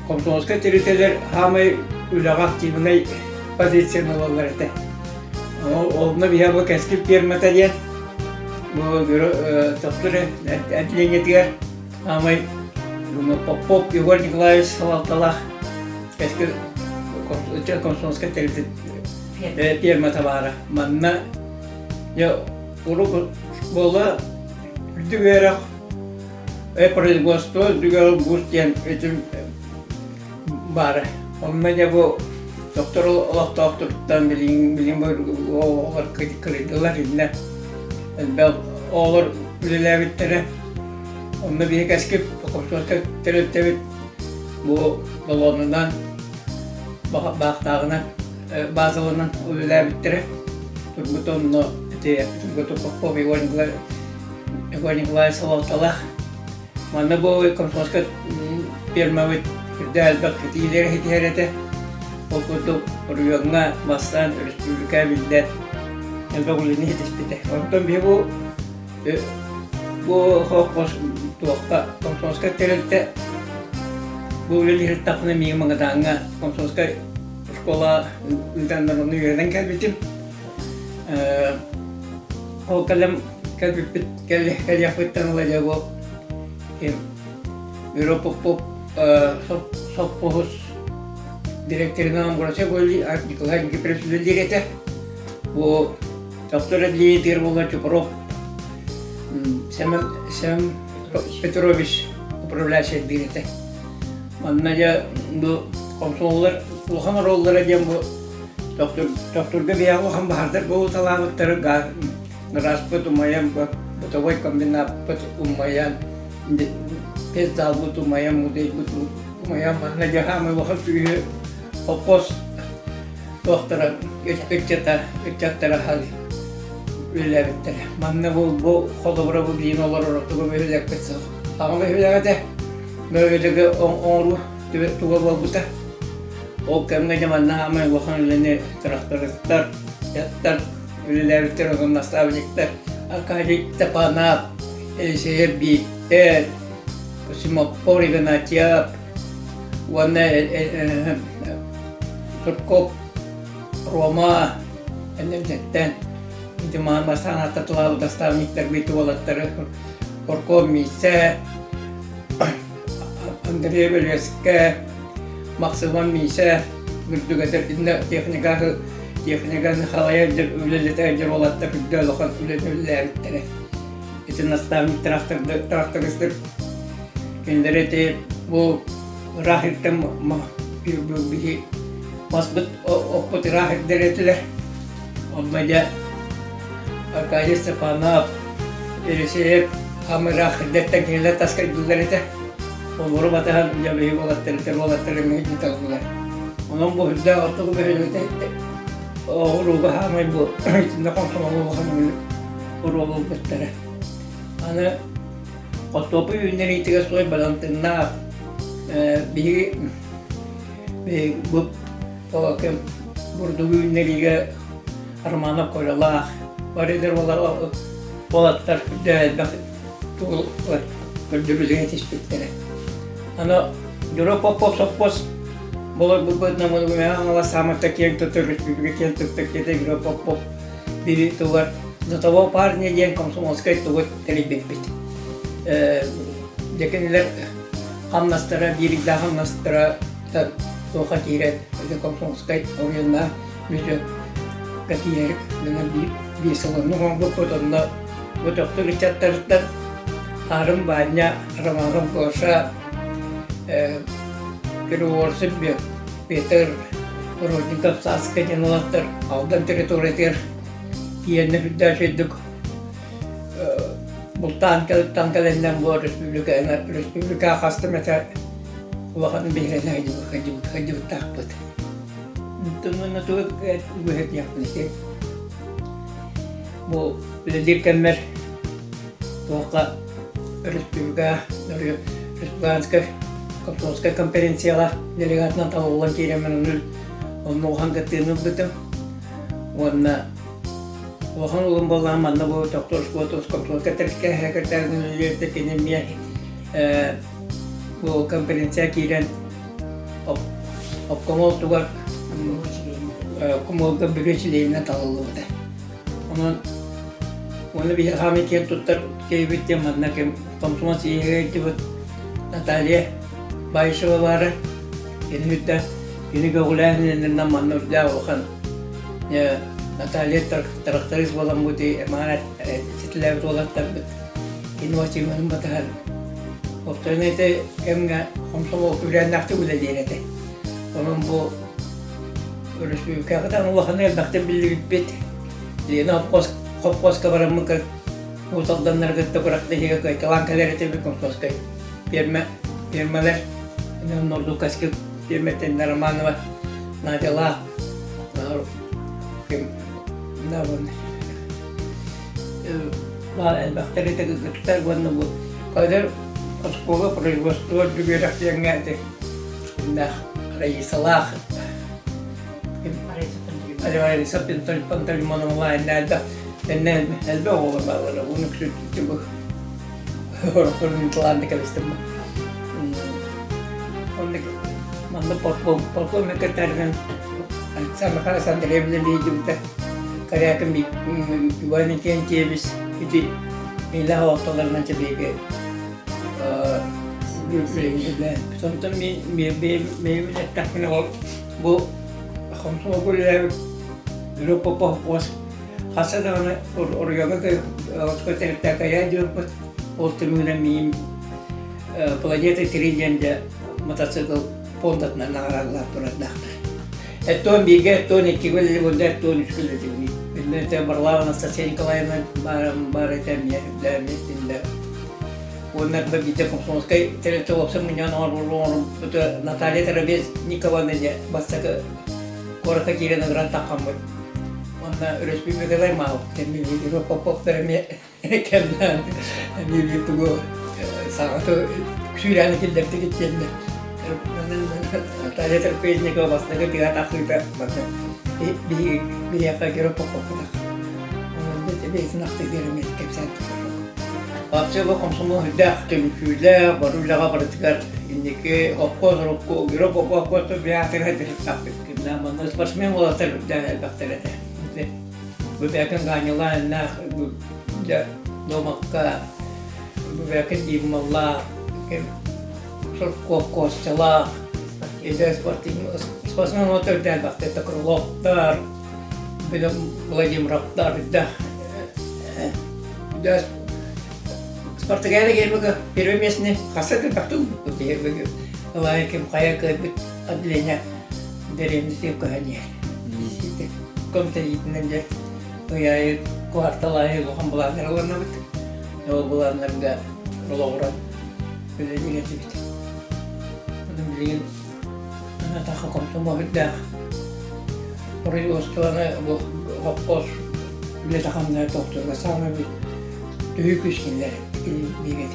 комсомольскай тэрилтэлэр саамай үлэҕэ активнай позицияны ылаллар этэ. Онно биһиэхэ бу Кэскил пиэрмэтэ диэн бу төхтүр отделениетыгар саамай Попов Егор Николаевич салалталаах Кэскил комсомольскай тэрилтэ пиэрмэтэ баара. Манна дьэ урут буола үрдүк үөрэх производство үрдүгэр бус диэн этим баара. Онно дьэ бу доктор олохтоохторуттан билигин билигин бу оҕолор кырыйдылар иннэ элбэх оҕолор үлэлээбиттэрэ. Онно биһиги кэскил комсомольскай тэрилтэбит бу баллонунан баахтааҕынан базаланан үлэлээбиттэрэ. Тургут онно ити Тургутов Попов Егор Егор Николаевич салалталаах. Манна бу комсомольскай фермабыт үрдэ элбэх итиилэри ситиһэр этэ. Ол курдук оройуоҥҥа бастаан өрөспүүбүлүкэ биллэр элбэх үлэни ситиспитэ. Онтон биһи бу бу холкуос туохха комсомольскай тэрилтэ бу үлэлиһиртахпына миигин Магадаҥҥа комсомольскай школа ыытаннар онно үөрэнэн кэлбитим. Ол кэлэн кэлбиппит кэлиэхпиттэн ыла дьэ бу Бюро Попов сопхуос директорынан Амбросия Николай Никифорович үлэлиир этэ. Бу доктор отделениетыгар буолла Чупров Семен Семен Петрович управляющий диир этэ. Манна дьэ бу комсомоллар улахан оруоллара диэн бу Төхтүргэ биһиэхэ улахан баһаардар буолуталаабыттара гаражпыт умайан, бытовой комбинаппыт умайан, пеззалбыт умайан, музейбыт умайан, манна дьэ саамай улахан күүһү холкуос туохтара ыччата ыччаттара үлэлээбиттэрэ. Манна бу бу холобура бу билигин олорор тугу бөһүөлэкпит саҥа бөһүөлэк этэ. Бөһүөлэги оҥоруу туга буолбута. Ол кэмҥэ дьэ манна саамай улахан үлэни трактористар, дьахтар үлэлээбиттэр, онон наставниктар Аркадий Тапанов, Елисеев Бииктэр, Симоппор Игнатьев уонна Сурков Рома эннэмсэттэн ити маан ааттатылаабыт наставниктар бити уолаттары Орков Миисэ Андрей Бөлүөскэ, Махсыман Миисэ үрдүгэтэр итиннэ техниканы техниканы халайа үлэлэтэ дьон уолаттар үрдэ улахан үлэни үлэлээбиттэрэ. ити наставник трактористар кинилэр ити бу ыраах иртэн биһи маспыт оппут ыраах ирдэр этилэр. Онно дьэ Аркадий Степанов, Елисеев хамыраах ирдэттэн кинилэр таскайдылар этэ. Олору батыһан дьэ биһи уолаттар этэр уолаттар эмиэ ыыталлар. Онон бу үрдээх ортоку бөһүөлэкте Урууга хаамай бу итиннэ хомсомол улахан оруолу ылбыттара. Аны хортуоппуй үүннэриитигэр суой балантыыннаах биһиги бу кэм бурдугу үүннэриигэ Романов Колялаах бары эдэр уолаттар элбэх көрдөбүлүгэ түспүттэрэ. Аны Дьоро Попов сопхуос Болорбуппутунан Мэҥэ Хаҥалас саамата киэҥ туттар республика киэн туттар киһитэ Егор Попов бири тугар «За того парня» диэн комсомольскай тугу тэрийбиппит. Дьэ кинилэр хамнастара, биир ыйдаах хамнастара туохха киирэн комсомольскай оройуоннаах бүддьүөккэ киирэр гына биир сыл оннук оҥорбуппут. Онно бу төхтүр ыччаттарыттан Аарым Баанньа, Романов Гоша, Переворцев Петр Родников Сааска диэн уолаттар Алдан территориятыгар тиийэннэр үрдээх үчүгэйдик бултаан кэлэннэн бу республика республика хаста эмэтэ улахан биһирэнэ сылдьыбыттаахпыт. Онтон тугу быһытыахпын бу үлэлиир кэммэр туохха өрөспүүбүлүкэ республиканскай комсомольскай конференцияҕа делегатынан талыллан киирэммин онно улахан кыттыыны ылбытым уонна улахан улун буоллаҕым манна бу тохтуур школатын комсомольскай тэрилтэ үлэлиирдэ кини эмиэ бу конференция киирэн обкомол тугар обкомолга бөрүө чилиэнинэн талыллыбыта. Онон уонна биһиги хаамыы киэн туттар киһибит диэн манна ким комсомол сийиэһигэр илдьибит Наталья Баишева баара. Кини үрдэ кини көҕүлээһининэн манна үрдээх улахан Наталья тракторист буоламмыт маана ситилээбит уолаттарбыт кини Васильевнын батыһан Оттон ити кэмҥэ комсомол күрээннээхтик үлэлиир этэ. Онон бу өрөспүүбүлүкэҕэ улахан элбэхтик биллибиппит. Лена хоппуоска бараммыкка Уус Алданнары кытта күрэхтэһиигэ кыайталаан кэлэр этибит Комсомольскай пиэрмэ пиэрмэлэр Нордукаски пиэрмэттэн Романова Надялаах ким элбэхтэр этэ кыргыттар уонна бу кадр оскуола производство үрдүк диэҥҥэ ити Раисалаах Раиса Пантелеймоновна элбэх эннэ элбэх оҕолор бааллара уну күтү орохторун талаанды кэбистим оннук манна полком секретарынан Александр Александровна лиидибитэ Корякин Иван Викентьевич ити миилээх ортолорунан чэбиэгэ Сонтон мин эттэхпинэ ол бу хомсомолго үлэлээбит Группа Попов хаса даҕаны оройуоҥҥа тэрилтэкэйэ диэппит ол түмүгүнэн миим Планета 3 диэн дьэ мотоцикл пуондатынан наҕараадалаах турардаахтар. Эттон бииргэ, эттон иккигэ үлэлибунда, эттон үскэ үлэлибин. Үннэ Варлава Анастасия Николаевна баар этэ эмиэ үрдээбит Уонна биирдэ комсомольскай тэрилтэ уопсай мунньаҕын оҥорбут Наталья Трапезникованы дьэ бастакы куоракка киирэн ыҥыран таххаммыт. Уонна өрөспүүбүлүкэлэр маалык эмиэ Поповтар эмиэ кэмнээн эмиэ биир тугу саҥаты сүүрээни киллэрдигит диэннэр Наталья Трапезникова бастакы тыа тахсыыта манна биһиэхэ Гера Поповка бэйэтин ахтыытыгар эмиэ кэпсээн Вообще бу комсомол үрдээх түмсүүлээх, бары үлэҕэ барытыгар инники холкуос урукку Гера Попов биһаатыгар дьарыктаахпыт. Манна спортсмен уолаттар үрдээх элбэхтэр этэ. Бу бэкин Гаанньалаах Домакка, бу бэкин Дималлаах, Сурков Костялаах, эдэр спортсмен уолаттар үрдээх элбэхтэр Крыловтар, Владимировтар үрдээх. Спартакиада киирбэкэ первое местни хаса да элбэхтик ылбыппыт биһиги Ылаайы ким хайа кыайбыт отделение дэриэбинэтигэр көһөн иһэр. Ком тэрийиитинэн дьэ ый аайы квартал аайы улахан былааннар ылынабыт. Ол былааннарга олоҕуран үлэлиир этибит. Онон билигин Анатаха комсомол үрдээх производствоны бу хоппос үлэтэ хамнаһа тохтуурга саамай төһүү күүс кинилэр биир этибит.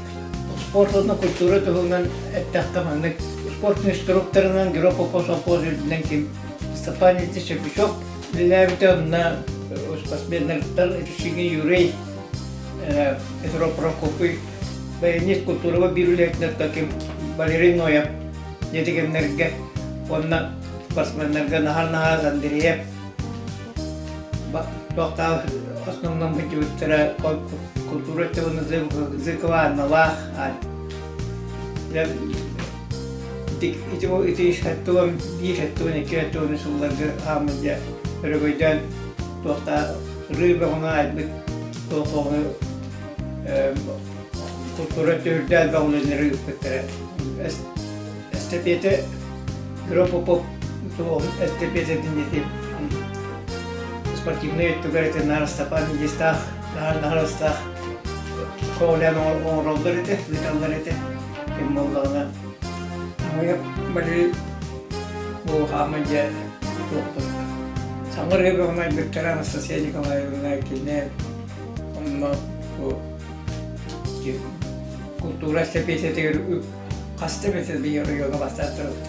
Спорт уонна культура туһунан эттэххэ маннык спорт инструкторынан Геро Попов совхоз үрдүнэн ким Степан Ильич Сергучев үлэлээбитэ онно спортсменнартан Ишигин Юрий Петров Прокопий баянист культураҕа биир үлэһитинэн ким Валерий Ноев Дьэ кэмнэргэ уонна спортсменнарга наһаар-наһаа Андреев туохтаах основном сылдьыбыттара культура өттүгүн Зыкова Анналаах ити ити 71 72 72 сылларга хааммыт дьэ өрөгөйдөөн туохтаах ырыы бөҕөнү айбыт туох бөҕөнү культура өттүгүрдэ элбэх үлэлэри ыыппыттара Эстэпиэтэ Гро Попов эстэпиэтэтин ити спортивнай өттүгэр ити наар Степан Ильичтаах наар Наһарастаах көҕүлээн оҥороллор этэ, ыыталлар этэ. Ким буоллаҕына Валерий бу хаама дьэ туохпут. Саҥа ырыа бөҕөнү айбыттара Анастасия Николаевна кини онно бу култуура эстэпиэтэтигэр хаста эмэтэ биһи оройуоҥҥа бастаан турабыт.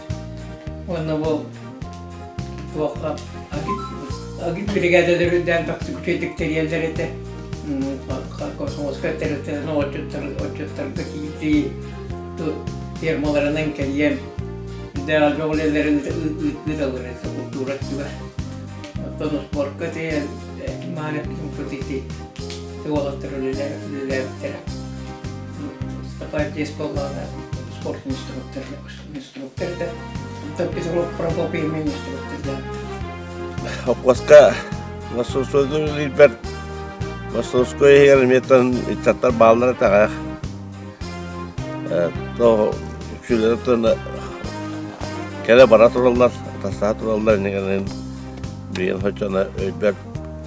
Уонна бу туохха агит биригээдэлэр үрдээн үчүгэйдик тэрийэллэр этэ. Комсомольскай тэрилтэлэрин отчуттар отчуттарга киирдии фермаларынан кэлиэн үрдээх элбэх үлэлэрин ыыталлар этэ култуура өттүгэр. Оттон спорка ити мааны ити уолаттар үлэлээбиттэрэ. Стопартия буоллаҕына спорт инструктор инструктор да онтон Петров Прокопий эмиэ инструктордаабыт. Хоппуоска Московскойга үлэлиирбэр Московской иһигэр эмиэ ыччаттар бааллар этэҕэх. Үксүлэрэ кэлэ бара тураллар, атастаһа тураллар иннигэр билигин соччону өйбөр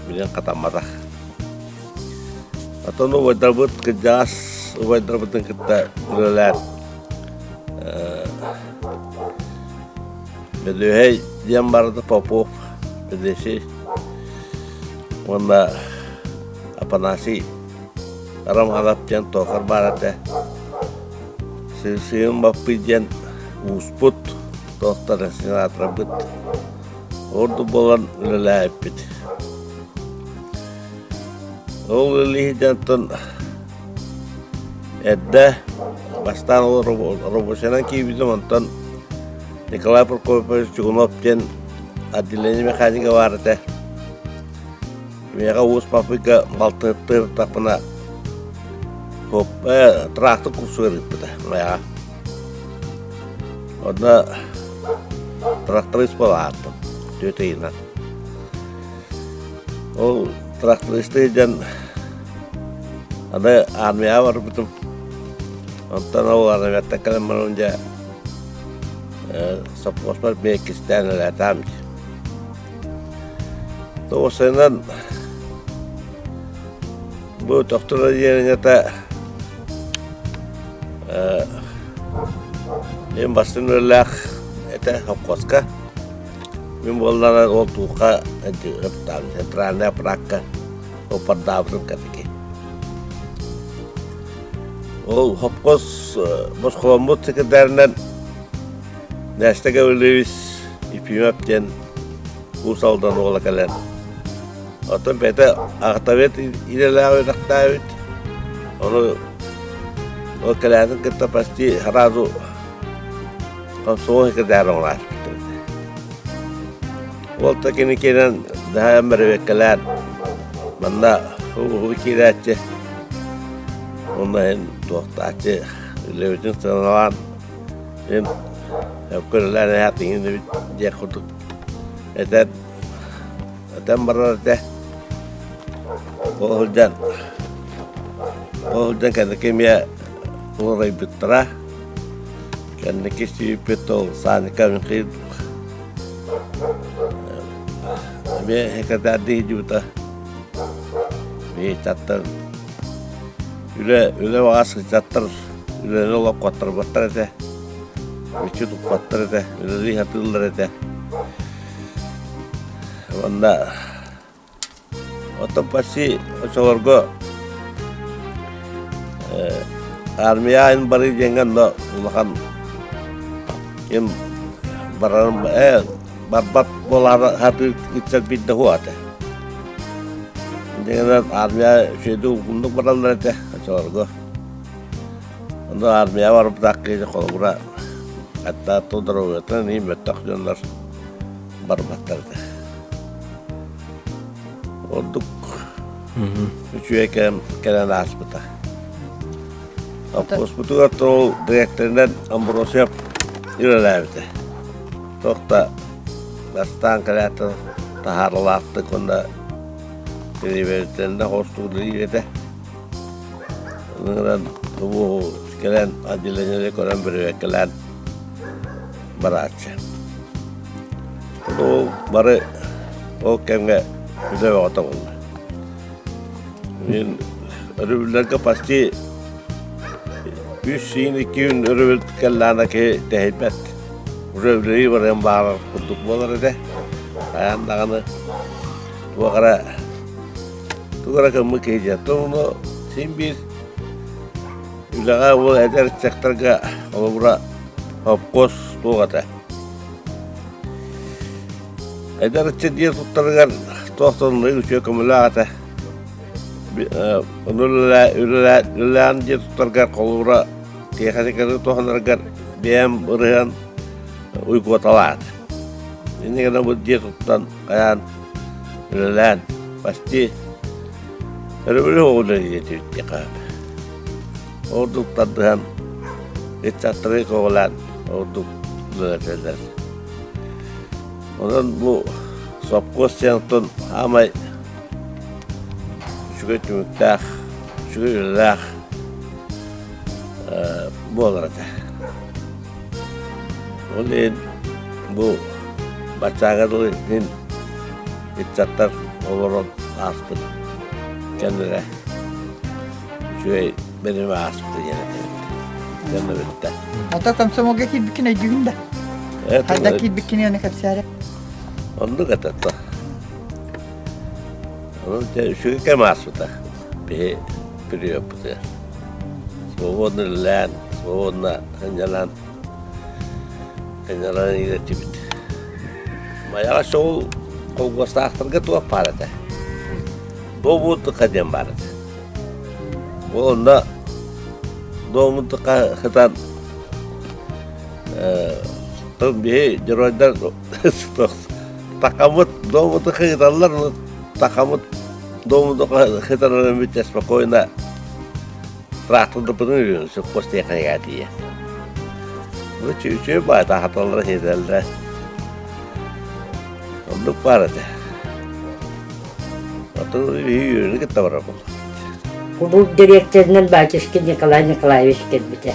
билигин хатамматах. Оттон убайдарбыт кырдьаҕас убайдарбытын кытта үлэлээн Бөдүөһэй диэн барыта Попов Бөдүөсүй уонна Апанасий Романов диэн токар баар этэ. Сыын Баппый диэн ууспут, туохтара сенаторбыт ордук буолан үлэлээбиппит. Ол үлэлиһитэн эрдэ бастаан ол рабочайынан киирбитим, онтон Николай Прокопьевич Чугунов диэн отделение механига баар этэ. Миэхэ уус папыйга балтыһыттыыртахпына трактор курсугар ыыппыта майаҕа. Онно тракторист буола ааттым түөрт ыйынан. Ол трактористыы дьон аны армияҕа барбытым. Онтон ол армияттан кэлэн баран дьэ сопхуоспар биэккистээн элээтаам Тоҕусайынан бу тохтор отделениета мин бастыҥ үлэлээх этэ сопхуоска. Мин буоллаҕына ол туохха центральный аппараакка оппардаабытым кэнники. Ол сопхуос босхоломмут секретарынан Нестер Гаврильевич Ефимов диэн Уус Алдан уола кэлэн оттон бэйэтэ аҕатабыт идэлээх үөрэхтээбит ону ол кэлээтин кытта почти сразу комсомол секретарь оҥорааччыттар Ол да кини киирэн даһаан бэрэбиэркэлээн манна уһу киирээччи уонна иһин туохтааччы үлэбитин сыаналаан иһин көрүлээн эһэт иҥин эбит диэх курдук этэн этэн барар этэ ол сылдьан. Ол сылдьан кэнники эмиэ уларыйбыттара. Кэнники сүүрбүт ол Саника Михаил эмиэ секретарьдыы сылдьыбыта. Ыччаттар үлэ үлэ баҕас ыччаттар үлэни олох куоттарбаттар этэ. Мүччү туппаттар этэ, үлэлии сатыыллар этэ. Уонна Оттон почти оччолорго армия айын барыы диэҥҥэ онно улахан ким барарым ээ барбат буолаары сатыы ыччат биирдэ суох этэ. Дьиҥинэн армия үчүгэйдик уһуннук бараллар этэ оччолорго. Онно армия барбытах киһи холобура хатта доруобуйатын иһин мөлтөх дьоннор барбаттар этэ. Ордук үчүгэй кэм кэлэн ааспыта. Оппуоспутугар ол дириэктэринэн Амбросьев үлэлээбитэ. Туох да бастаан кэлээт таһаарылаахтык уонна тириибэриттэринэ хостуур этэ. Ыҥыран бу кэлэн отделениены көрөн бөрүөккэлээн барааччы. Ол бары ол кэмҥэ үлэ бөҕөтө буолла. Мин өрөбүллэргэ почти үс сиин икки күн өрөбүл кэллэҕинэ киһи тэһийбэт. Уже үлэлии барыан баҕарар курдук буолар этэ. Хайаан даҕаны туох эрэ тугу эрэ гыммыт киһи диэн. Ону син биир Үлэҕэ уол эдэр ыччаттарга холобура хопкуос туох этэ. Эдэр ыччат диэн туттарыгар туох да оннук үчүгэй көмөлөөх этэ. Ону үлэлээн диэн туттаргар холобура тиэхиниканы туһанаргар бэйэм ырыһан уйгуоталаат. Инньэ гынан бу дьиэ туттан хайаан үлэлээн почти өрөбүлү үлэлиир этибит диэххэ Ордук тардыһан, ыччаттары көҕүлээн ордук үлэлэтэллэр. Онон бу сопхуос сыанаттан саамай үчүгэй түмүктээх, үчүгэй үлэлээх буолар этэ. Ол иһин бу баччааҥҥа дылы иһин ыччаттар олорон ааспыт кэмнэрэ үчүгэй бэлэми ааспыта диэн этэбит. Дьонно бүттэ. Ото комсомолга киирбиккин өйдүүгүн да? Хайда киирбиккин оны кэпсээре. Оннук этэ то. Онон үчүгэй кэм ааспыта. Биһи периодпутугар. Свободно үлэлээн, свободно сынньанан, сынньанан иирэтибит. Майаҕа шоу холкуостаахтарга туох баар этэ? Добуутука диэн баар этэ. Ол онно Добуутука сытан биһи геройдар такамыт Добуутука ыыталлар, такамыт Добуутука сытан бүтэ спокойно трактордапытын үрүн сопхуос тиэхиньикэ тиийэ. Бу үчүгэй баайта хаталлара сиэтэллэрэ. Оннук баар этэ. Оттон үөрүүнү кытта барар буолла. Кулууп дириэктэринэн Батюшкин Николай Николаевич кэлбитэ.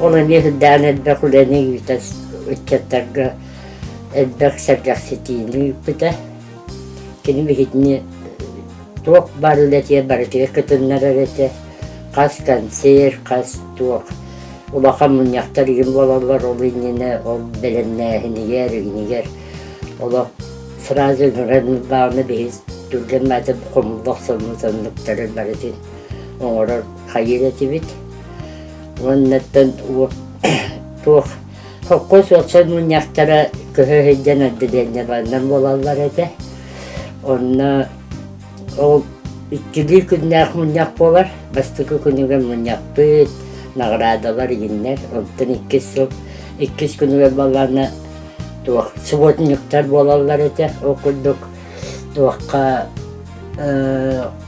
Ол эмиэ сүрдээх элбэх үлэни ыыта ыччаттарга элбэх сэргэхситиини ыыппыта. Кини биһигини туох баар үлэтигэр барытыгар кытыннарар этэ. Хас концерт, хас туох улахан мунньахтар игин буолаллар, ол иннинэ ол бэлэмнээһинигэр, игинигэр олох сразу ыҥыран ыллаҕына биһи түргэн маатын хомулла охсоммут оннуктары барытын оҥорор хайыыр этибит. Уоннаттан туох холкуос уопсай мунньахтара көһө сылдьан отделениеларынан буолаллар этэ. Онно ол иккилии күннээх мунньах буолар. Бастакы күнүгэр мунньахпыт, наҕараадалар игиннэр. Онтон иккис сыл иккис күнүгэр буоллаҕына туох субботниктар буолаллар этэ. Ол курдук туохха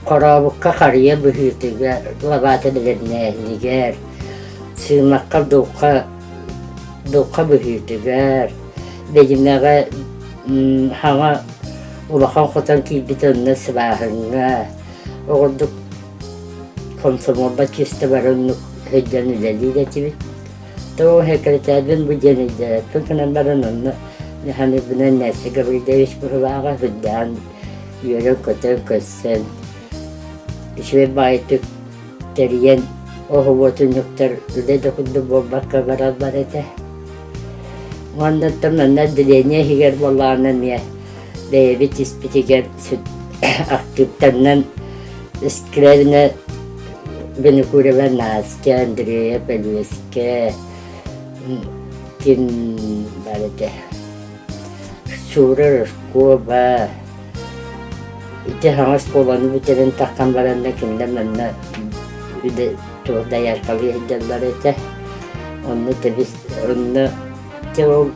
хорообукка харыйа быһыытыгар, лабаата бэлэмнээһинигэр, сыымахха дулха дулха быһыытыгар, бэдьимэҕэ хаҥа улахан хотон киирбит онно сыбааһыҥҥа, оҕурдук. Хомсомуолбат чыста бары оннук сылдьан үлэлиир этибит. Тоҕо сэкирэтээрбин бу диэн өйдөөбөппүн гынан баран онно саныырбынан Настя Гаврильевич быһылааҕа сырдаан үөрэн-көтөн көрсөн үчүгэй баҕайытык тэрийэн оһуобутунньуктар үлэ да курдук буолбакка бараллар этэ. Уонна оттон манна отделение иһигэр буоллаҕына эмиэ бэйэбит испитигэр актыыптарынан Скрябина Винокурова Настя, Андрея Пөлүөскэ, ким баар этэ, Шура Рожкова, ити саҥа оскуоланы бүтэрэн таххан баранна кинилэр манна үлэ туох дояркалыы сылдьаллар этэ. Онно тэбис онно дьэ ол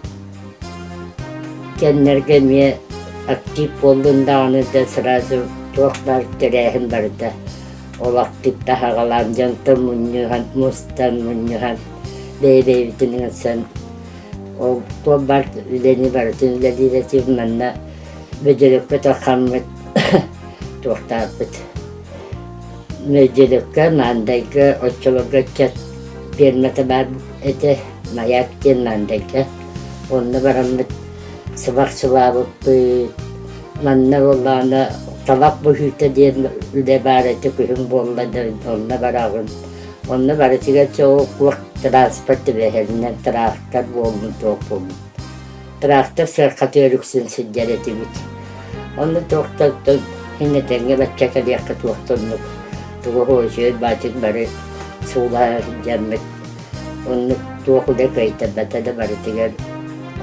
кэмнэргэ эмиэ актив буоллун даҕаны да сразу туох баар тэрээһин барыта ол актив таһаҕалаан дьонтон мунньуһан мустан мунньуһан бэйэ-бэйэбитин ыҥырсан ол туох баар үлэни барытын үлэлиир этим манна бөдьөлөккө таххаммыт туохтаахпыт Мөдьүлүккэ, Маандайга оччолорго ыччат пиэрмэтэ баар этэ, Маяк диэн Маандайга. Онно бараммыт сыбах сылаабыппыт. Манна буоллаҕына талах быһыыта диэн үлэ баар этэ, күһүн буолла да онно бараҕын. Онно барытыгар чоҕу транспорт түбэһэринэн тыраахтар буоллун, туох буоллун. Трактор сыархатыгар үксүн сылдьар этибит. Онно туох да оттон син этэҥҥэ бачча кэлиэххэ туох да оннук тугу үчүгэй баатык бары суулаһа сылдьаммыт оннук туох үлэ кыайтарбата да барытыгар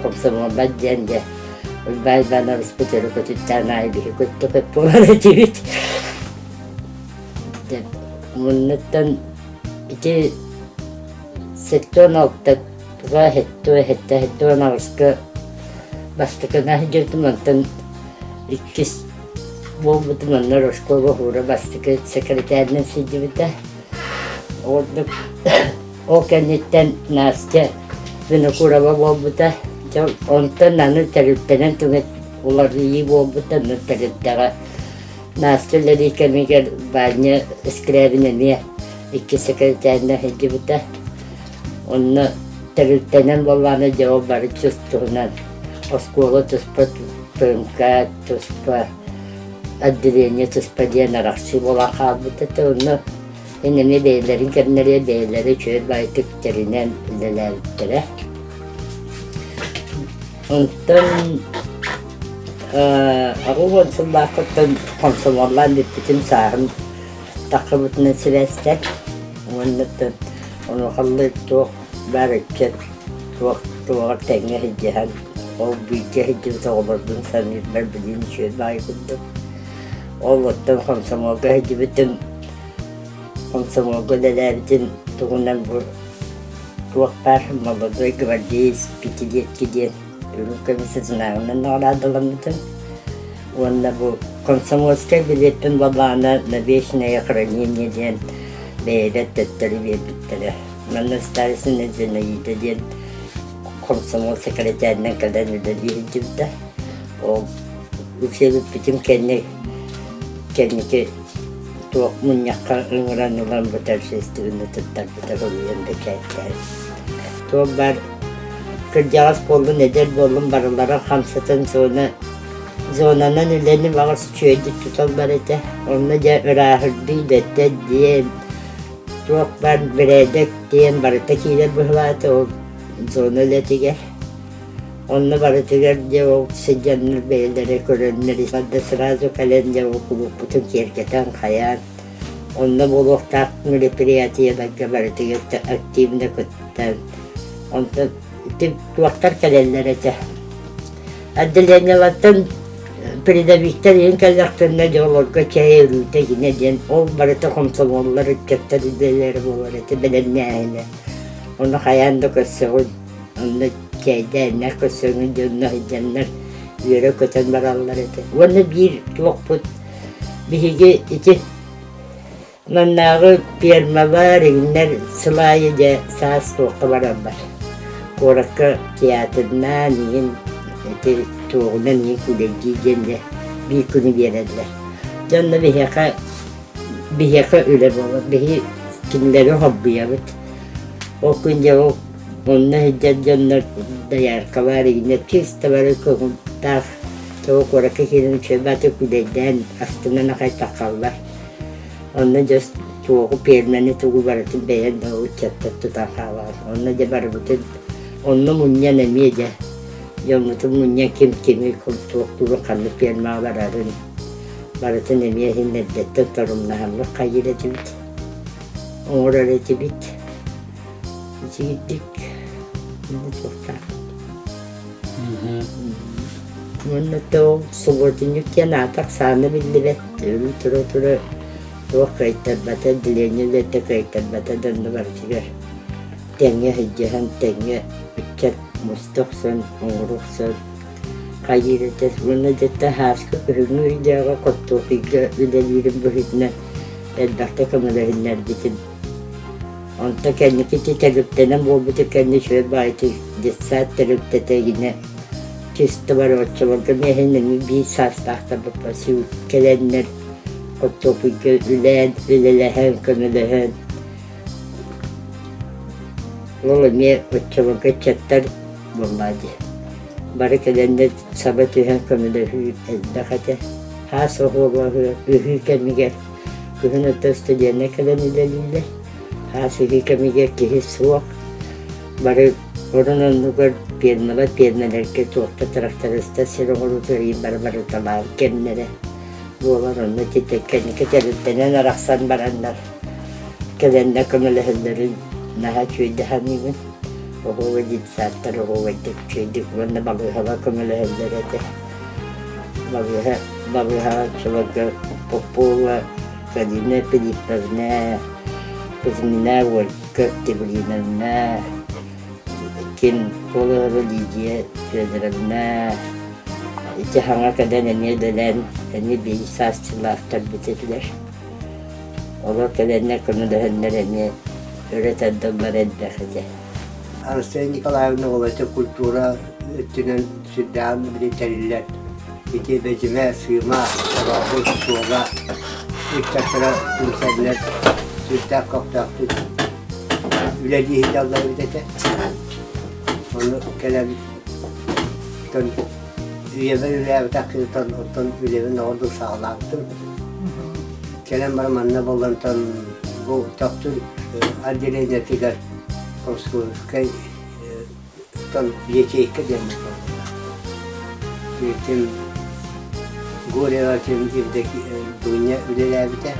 хомсомуолбат диэн дьэ Уйбаан Ивановичпыт өрө көтүттээн аайы биһи көттө буолар этибит. Муннуттан ити 76 Туга сэттэ сэттэ 78-ка бастакына сылдьыбытым, онтон иккис буолбутум, онно Рожкова Һуура бастакы сэкирэтээринэн сылдьыбыта. Ордук ол кэнниттэн Настя Винокурова буолбута. Дьэ онтон аны тэрилтэнэн түҥэт уларыйыы буолбута, онно тэрилтэҕэ Настя үлэлиир кэмигэр Ваня Скрябин эмиэ иккис сэкирэтээринэн сылдьыбыта. Онно тэрилтэнэн буоллаҕына дьэ ол бары туһунан оскуола туспа ПМК туспа отделение туспа диэн арахсыы буолан хаалбыта да онно эн эмиэ бэйэлэрин кэмнэригэр бэйэлэрэ үчүгэй баайытык тэринэн үлэлээбиттэрэ. Онтон 80 сыллаахыттан хомсомуоллаан бүппүтүм сааһым таххыбытынан сибээстээн уонна Онуохаллыы туох баар ыччат туох туоҕар тэҥҥэ сылдьыһан, ол бииргэ сылдьыбыт оҕолорбун саныырбар билигин үчүгэй баҕайы курдук. Ол оттон хомсомуолга сылдьыбытым, хомсомуолга үлэлээбитим тугунан бу туох баар молодой гвардеец пятилетки диэн үрүҥ көмүс знагынан наҕараадаламмытым. Уонна бу комсомольскай билиэппин балаана на вечное хранение диэн бэйэбэр төттөрү биэрбиттэрэ. Манна Старицына Зинаида диэн комсомол сэкирэтээринэн кэлэн үлэлии сылдьыбыта. Ол үксэ бүппүтүм кэннэ кэнники туох мунньахха ыҥыран ылан бу торжественно туттарбыта суруйан бэчээттээн. Туох баар кырдьаҕас буоллун, эдэр буоллун барыларын хамсатан зона зонанан үлэни баҕас үчүгэйдик туталлар этэ. Онно дьэ ырааһырдыы дэтэ диэн, туох баар бэрээдэк диэн барыта киирэр быһылаата ол зона үлэтигэр. Онно барытыгар дьэ ол сылдьаннар бэйэлэрэ көрөннөр да сразу кэлэн дьэ ол кулууппутун киэргэтэн хайаан онно буолуохтаах мероприятиеларга барытыгар активно кыттан онтон ити туохтар кэлэллэр этэ Отделениелартан передовиктар иһин кэллэхтэринэ дьэ олорго чэй өрүүтэ гинэ диэн ол барыта хомсомуоллар ыччаттар идэлэрэ буолар этэ бэлэмнээһинэ. Ону хайаан да көрсөҕүн, онно чэйдээннэр көрсөҥүн дьонно сылдьаннар үөрэ көтөн бараллар этэ. Уонна биир туохпут биһиги ити Маннааҕы пиэрмалар, иҥнэр сыл аайы дьэ саас туохха бараллар. Куоракка театрнаан иһин ити туоҕунан иһин күүлэйдии диэн дьэ биир күнү биэрэллэр. Дьэ онно биһиэхэ биһиэхэ үлэ буолар. Биһи кинилэри холбуйабыт. Ол күн дьэ ол онно сылдьар дьоннор дояркалар игинэ чисто бары көҥүллээх тоҕо куоракка киирэн үчүгэй баҕайытык күлэйдээн астынан аҕай таххаллар. Онно дьэ туоҕу пиэрмэни тугу барытын бэйэн да ыччаттар тутан хаалаҕын. Онно дьэ барыбытын онно мунньан эмиэ дьэ дьоммутун мунньан ким кими туохтуурун ханнык пиэрмэҕэ барарын барытын эмиэ иһин эрдэттэн торумнаһаммыт хайыыр этибит, оҥорор этибит. Итиирдик суохтаах. Уонна то субботинник диэн аата ахсаана биллибэт, өрүү тура-тура туох кыайтарбата, отделение үлэтэ кыайтарбата да онно барытыгар тэҥҥэ сылдьыһан, тэҥҥэ ыччат муста охсон, оҥоро охсон хайыыр этэ. Уонна дьэ һааскы күһүҥҥү ыйдааҕы хортуоппуйга үлэлиирим быһыытынан элбэхтэ көмөлөһүннэрбитим. Онто кэнники ити тэрилтэнэн буолбута кэннэ үчүгэй баҕайытык детсад тэрилтэтэ игинэ чисто бары оччолорго миэхэ эмиэ биир саастаахтарбыт кэлэннэр хортуоппуйга үлээн, үлэлэһэн, көмөлөһөн ол эмиэ оччолорго ыччаттар буоллаа дии. Бары кэлэннэр саба түһэн көмөлөһүү элбэх этэ. Хаас оһуоба ыһыы кэмигэр Күһүн өттө студеннар кэлэн үлэлииллэр. Хаас ыһыы кэмигэр киһи суох. Бары орун оннугар пиэрмэлэр пиэрмэлэргэ туохта трактористар сир оҥоруутугар иин бары барыталаабыт кэмнэрэ буолар. Онно ити кэнники тэрилтэнэн арахсан бараннар кэлэннэр көмөлөһөллөрүн наһаа үчүгэйдик саныыбын. Оһуобай детсадтар оһуобайдык үчүгэйдик уонна балыыһалар көмөлөһөллөр этэ. Балыыһа балыыһаҕа оччолорго Попова Галина Филипповна, Кузьмина Ольга Октябриновна, ким Колосова Лидия Федоровна ити хаҥа кэлэн эмиэ үлэлээн эмиэ биир саастыылаахтарбыт этилэр. Олор кэлэннэр көмөлөһөннөр эмиэ өрө тардаллара элбэх этэ. Анастасия Николаевна Володя культура өттүнэн сүрдээҕин били тэриллэр. Ити Бэдьимэ, Сыыма, Хорообут, Суола ыччаттара түмсэннэр сүрдээх көхтөөхтүк үлэлии сылдьаллар эбит этэ. Ону кэлэн үйэбэр үлээбэтэх киһитон оттон үлэбин оҕордук саҕалаабытым. Кэлэн баран манна буоллантан бу Төхтүр отделениетыгар Комсомольскай тон ячейка диэн буолла. Ким Горева ким Дуня үлэлээбитэ.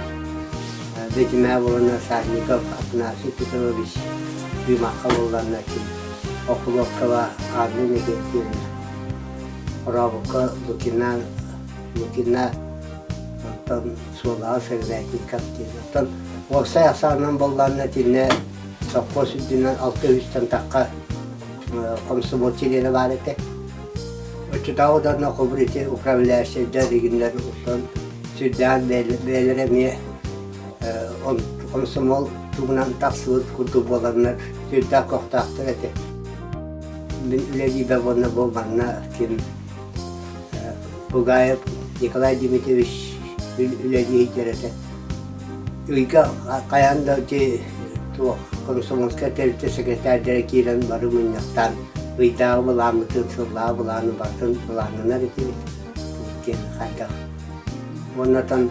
Бэтимээ буолана Садников Афанасий Петрович Бимахха буолланна ким Окуловкова Анна Иннокентьевна Хорообукка Лукина Лукина оттон Суолаҕа Сыгынайников диэн. Оттон уопсай ахсаанынан буоллаҕына итиннэ сопхуос үрдүнэн алта үстэн тахха комсомол чилиэнэ баар этэ. Оччотооҕу да холобур ити управляющайдар игиннэр оттон сүрдээх бэйэлэрэ эмиэ комсомол тугунан тахсыбыт курдук буоланнар сүрдээх көхтөөхтөр этэ. Мин үлэлиибэ уонна бу манна ким Бугаев Николай Дмитриевич үлэлии сылдьар этэ. Ыйга хайаан да ити туох комсомольскай тэрилтэ секретарьдара киирэн бары мунньахтаан ыйдааҕы былааммытын, сыллааҕы былааны барытын былааннанар этибит диэн хайдах. Уоннатан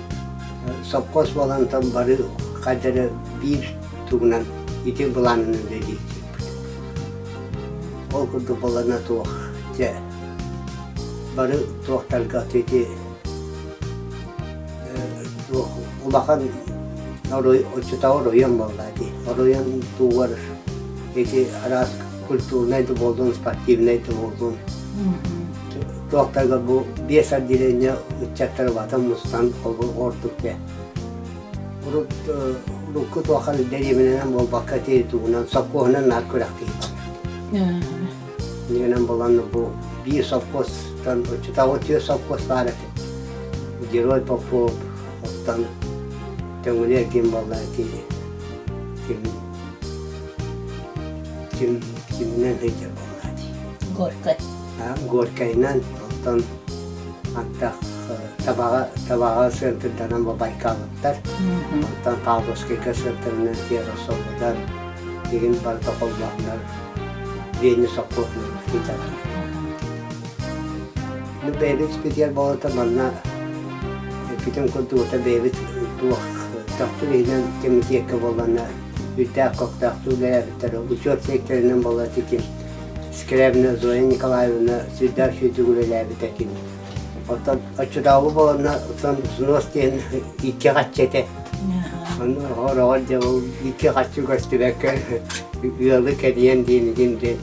сопхуос буолантан бары хайда эрэ биир тугунан ити былаанынан үлэлиир Ол курдук буолларына туох дьэ бары туохтарга ити туох улахан оччотооҕу оройуон буолла дии. Оройуон тугар ити араас культурнай да буоллун, спортивнай да буоллун туохтарга бу биэс отделение ыччаттары батан мустан ордук дьэ. Урут урукку туохха дэриэбинэнэн буолбакка ити тугунан сопхуоһунан наар күрэхтэһии барар. Иннинэн булан бу биир совхозтан оччотооҕу түөрт совхоз баар этэ. Герой Попов, оттон Төҥүлү эргин буолла ити ким ким киминэн сылдьар буолла дии. Горькай. Горькайынан, оттон Антах табаҕа табаҕа сыантырданан Байкалыттар. Онтон Павловскайга сыантырынан Яросоводан игин барыта холбоһунар Ленин сопхуоһунан сылдьаллар. Ну бэйэбит специаль буолата манна эппитим курдук ото бэйэбит туох тохтур иһинэн кэмитиэккэ буолланна үрдээх көхтөөхтүк үлэлээбиттэр учуот секторынан буолла тикин Скрябина Зоя Николаевна сүрдээх үчүгэйдик үлэлээбитэ кини. Оттон оччотооҕу буоланна оттон взнос диэн икки хаччы этэ. Онно хороҕор дьэ ол икки хаччы көстүбэккэ ыалы кэрийэн диэн диэн диэн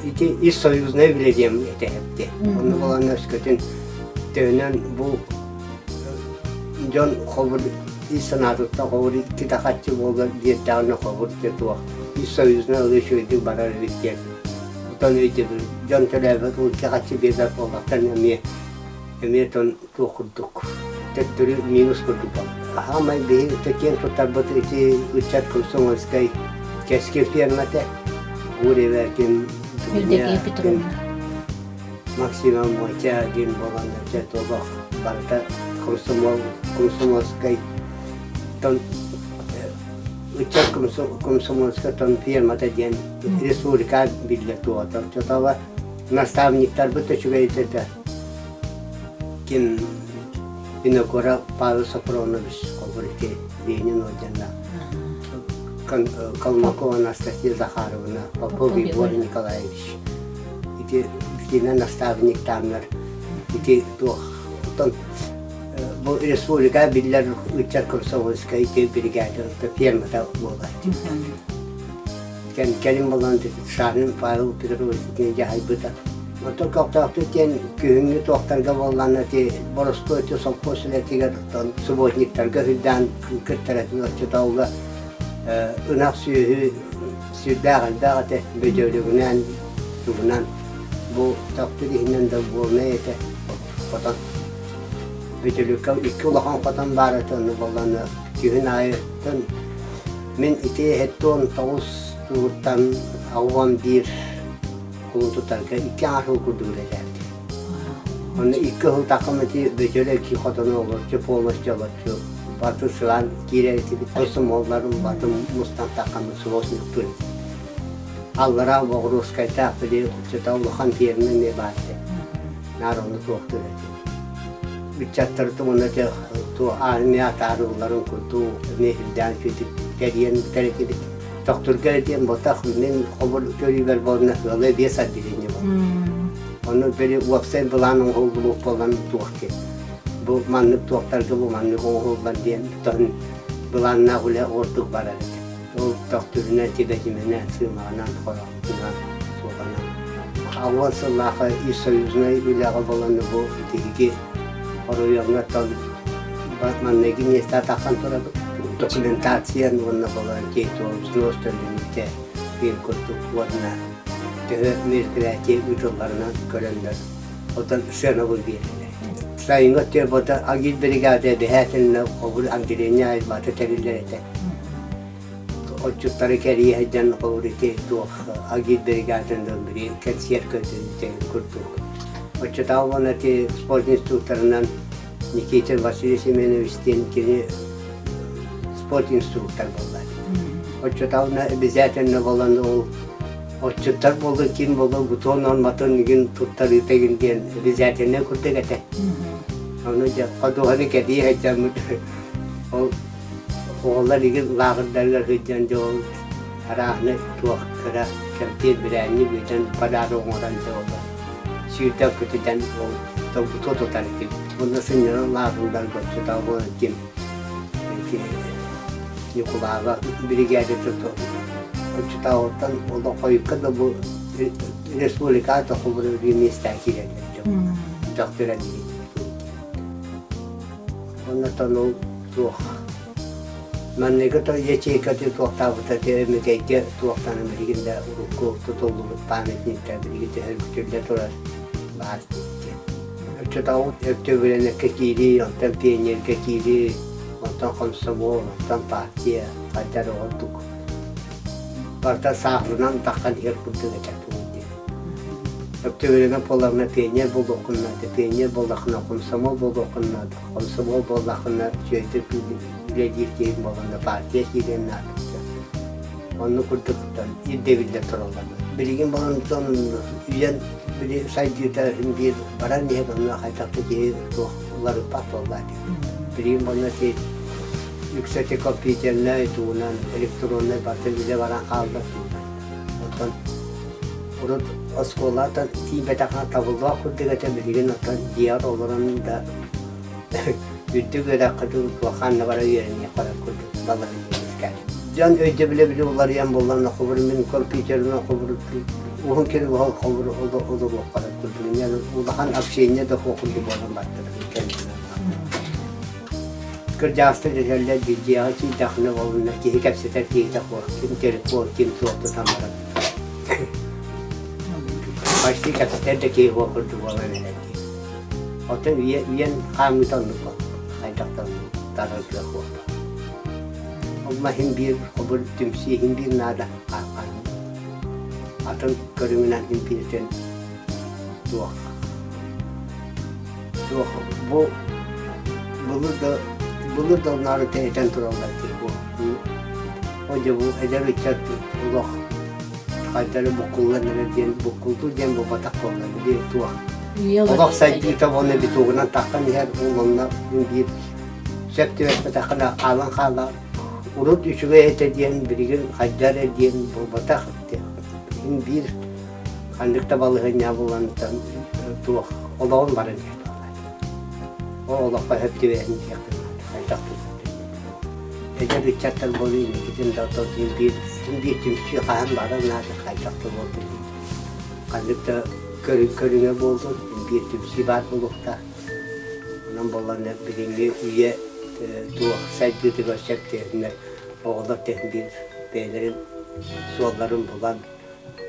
ити ис союзнай үлэ диэн этэ эпти. Онно буоланна өскөтүн төһөнөн бу дьон хобур ис санаатыттан хобур икки да хаччы буолар диэттэҕинэ хобур дьэ туох ис союзнай ылыы үчүгэйдик барар эбит диэн Оттон өйдөбүл дьон төлөөбөт икки хаччы биэрбэт буоллахтан эмиэ эмиэ тон туох курдук төттөрү минус курдук буолла. Хаамай биһи киэн туттарбыт ити ыччат комсомольскай кэскил фермата Гурьева ким Евдокия Петровна Максима Мотя диэн буолан дьэ туох барыта комсомол комсомольскай тон ыччат комсомольскай тон фермата диэн республика биллэр туоҕа оччотооҕу наставниктарбыт үчүгэй этэ ким Винокуров Павел Софронович холбур ити Ленин орденнаах Калмакова Анастасия Захаровна Попов Егор Николаевич ити итинэн наставниктааннар ити туох оттон бу республика биллэр ыччат комсомольскай ити бригада фермата буолар Кэлин буолан Шамин Павел Петрович итини дьаһайбыта. Оттон көхтөөхтүк диэн күһүҥҥү туохтарга буоллаҕына ити боростуой ити совхоз үлэтигэр оттон субботниктарга сылдьан кыттар этим оччотооҕуга ынах сүөһү сүрдээх элбэх этэ бөдьөлүгүнэн тугунан бу тохтур иһинэн да буолнай этэ хотон бөдьөлүккэ икки улахан хотон баар этэ ону буоллаҕына күһүн аайыттан Мин ити 79 тугуттан 81 кулун тутарга икки аҥаар сыл курдук үлэлээбитим. Онно икки сыл такым ити бөтөлө икки хотону олорчу полностью олорчу батын сылаан киирэр этибит. Комсомолларым батын мустан таххаммыт субботниктуур этибит. Аллараа Боҕуруоскайтаах били оччото улахан ферма эмиэ баар этэ. Наар онно туохтуур этим. Ыччаттары уонна армия атаарылларын курдук эмиэ үрдээн үчүгүйдүк тэрийэн бүтэр этибит. Тохтурга диэн ботах мин хобур көрүүбэр буолна ыалы биэс отделение буолла. Ону били уопсай былаан оҥоһуллубут буолан туох диэн. Бу маннык туохтарга бу маннык оҥоһуллар диэн тон былааннаах үлэ ордук барар этэ. Ол төхтүрүнэн, тибэтимэнэн, сыымаҕынан, хороҕутунан, суоланан. Алуон сыллаахы ис союзнай үлэҕэ буолан бу биһиги оройуоҥҥа тон манныгы миэстэ тахсан турабыт. Документация уонна буолан взнос төлөнүүтэ биир курдук уонна төһө мероприятие ыытылларынан көрөннөр оттон сыанабыл биэрэллэр. Сайыҥҥы өттүгэр бота агит бригада эбэһээтиннэ хобур отделение айбата тэриллэр этэ. Отчуттары кэрийэ сылдьан холобур ити туох агит бригадатын били кэнсиэр көрдөрүүтэ курдук. Оччотооҕу уонна ити спорт инструкторынан Никитин Василий Семенович диэн кини спорт инструктор буолла. Оччотооҕуна обязательно буолан ол отчуттар буоллун ким буоллун бутон норматын игин туттарыыта игин диэн обязательно курдук этэ. Ону дьэ ходуһаны кэбии сылдьаммыт ол оҕолор игин лааҕырдарыгар сылдьан дьэ ол арааһына туох кыра кэмпиэр бирээнньи бүтэн подарок оҥорон дьэ ол сүүрдэн көтүтэн ол тобуту тутар этим. Уонна сынньанан лааҕырдарга оччотооҕу ким ити Ньукулааба биригээдэтэ оччотооҕуттан олох хойукка да бу республика тохобура миэстэҕэ киирэллэр дьон дьахтар Оннотон ол туох манныгы то ячейкаты туохтаабыта Мөкэйгэ туохтан билигин да урукку тутуллубут памятниктар билигин төһөргүтүллэ турар баар диэн. Оччотооҕу өктөбүрэнэккэ киирии, онтон пионерга киирии, онтон комсомол, онтон партия хайдар ордук барыта сааһыланан таххан иһэр курдук этэ диэн. Өктөбүрүнэн буоллаҕына пионер буолуоххун наада, пионер буоллаххына комсомол буолуоххун наада, комсомол буоллаххына үчүгэйдик үлэлиир киһи буоллаҕына партия киириэн наада. Оннук курдук ирдэбиллэр тураллар. Билигин балантан үйэн били сайдыыта иһин биир баран иһэр онно хайдах да киһи туох уларыппат буолла Билигин манна ти үксэти компьютернай тугунан электроннай барыта үлэ баран хаалла тугунан. Оттон урут оскуолаттан тиийбэтэххэ табыллыбат курдук этэ билигин оттон дьиэҕэр олорон да үрдүк үөрэххэ дуу туохха анна бара үөрэниэххэ курдук балаһыанньа үөскээтэ. Дьон өйдөбүлэ били уларыйан буоллаҕына холобур мин компьютерынан холобур уһун кэри холобур олоруохха курдук улахан общение да суох курдук буолан барда Кырдьаҕастар этэллэр дьиэҕэ киирдэххинэ буолунна киһи кэпсэтэр киһитэ суох ким телефон ким суох тутан баран почти кэпсэтэр да киһи суох курдук буолан эрэр дии. Оттон үйэ үйэн хаамыыта оннук буолла. Хайдах да оннук тарар кыах буолла. Ол иһин биир хобур түмсүү иһин биир наада атын көрүҥүнэн иһин бииртэн туох туох бу былыр да былыр да оннооҕу этэн тураллар дии бу о дьэ бу эдэр ыччат олох хайдары буккуллан эрэр диэн буккултуу диэн буолбатах буолла били туох олох сайдыыта уонна битугунан тахсан иһэр ол онно биир сөп түбэспэтэххинэ хаалан хаалар урут үчүгэй этэ диэн билигин хайда эрэ диэн буолбатах иһин биир ханнык да балаһыанньа булантан туох олоҕун баран иһэр ол олоххо сөп түбэһин диэхпин хайдах эдэр ыччаттар буолуу инникитин да биир биир түмсүү хаһан барар наада хайдах да буолдун ханнык да көрүҥ көрүҥэ буоллун биир түмсүү баар буолуохтаах онон буоллаҕына билиҥҥи үйэ туох сайдыытыгар сөп түһэннэр оҕолор тэһин биир бэйэлэрин суолларын булан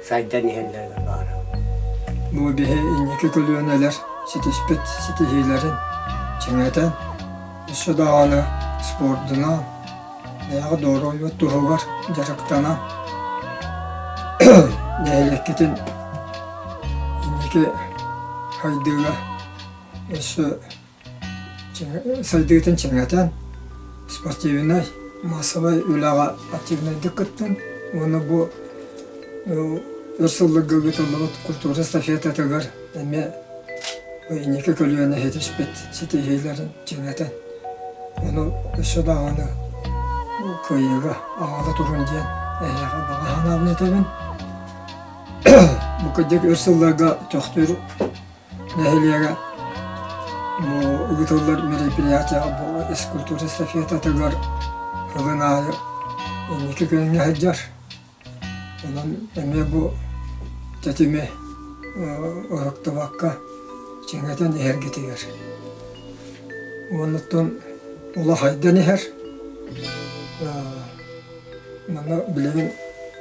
сайдан иһэллэригэр баҕарабын. Бу биһи инники көлүөнэлэр ситиспит ситиһиилэрин чиҥэтэн, өссө даҕаны спордунан, бэйэҕэ доруобуйа туһугар дьарыктанан, нэһилиэккитин инники сайдыыга өссө сайдыытын чиҥэтэн, спортивнай, маассабай үлэҕэ активнайдык кыттан уонна бу өр сылларга ыытыллыбыт культура эстафетатыгар эмиэ инники көлүөнэ ситиспит ситиһиилэрин чиҥэтэн, ону өссө даҕаны кыайыыга аҕала турун диэн эһиэхэ баҕа санаабын этэбин. Бу кырдьык өр сылларга төхтүр нэһилиэгэ ыытыллар мероприятияҕа бу физкультура эстафетатыгар сылын аайы инники күөҥҥэ сылдьар. Онон эмиэ бу тэтими ыһыктыбакка чиҥэтэн иһэргитигэр. Уонуттан улахайдан иһэр. Манна билигин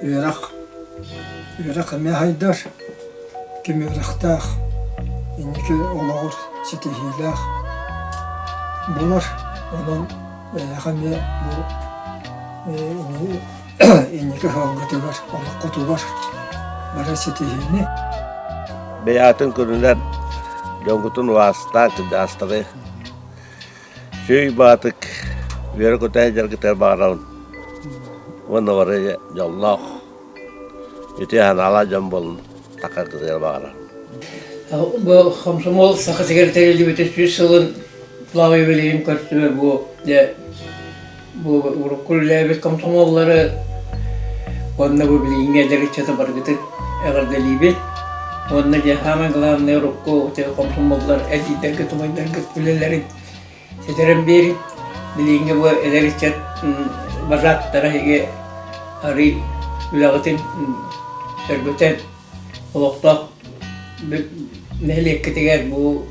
үөрэх үөрэх эмиэ хайдар, ким үөрэхтээх, инники олоҕор ситиһиилээх буолар. Онон эйиэхэ эмиэ бу инники ыһыалгытыгар, олоххутугар бары ситиһиини. Бэйэҕитин көрүнэр дьоҥҥутун убаастаан кырдьаҕастары Сүүй баатык үөрэ-көтө сылдьаргытыгар баҕарабын уонна бары дьоллоох, үтүө санаалаах дьон буолун таххаргытыгар баҕарабын. Бу хомсомуол Саха сиригэр тэриллибитэ 100 сылын Слава юбилейын көрсүбэ бу дьэ бу урукку үлэлээбит комсомоллары уонна бу билиҥҥи эдэр ыччаты барыгытын эҕэрдэлиибит. Уонна дьэ самое главное урукку комсомоллар эдьиийдэргит, убайдаргыт үлэлэрин ситэрэн биэрин. Билиҥҥи бу эдэр ыччат бажааттара эһиги арый үлэҕитин сөргүтэн олохтоох нэһилиэккитигэр бу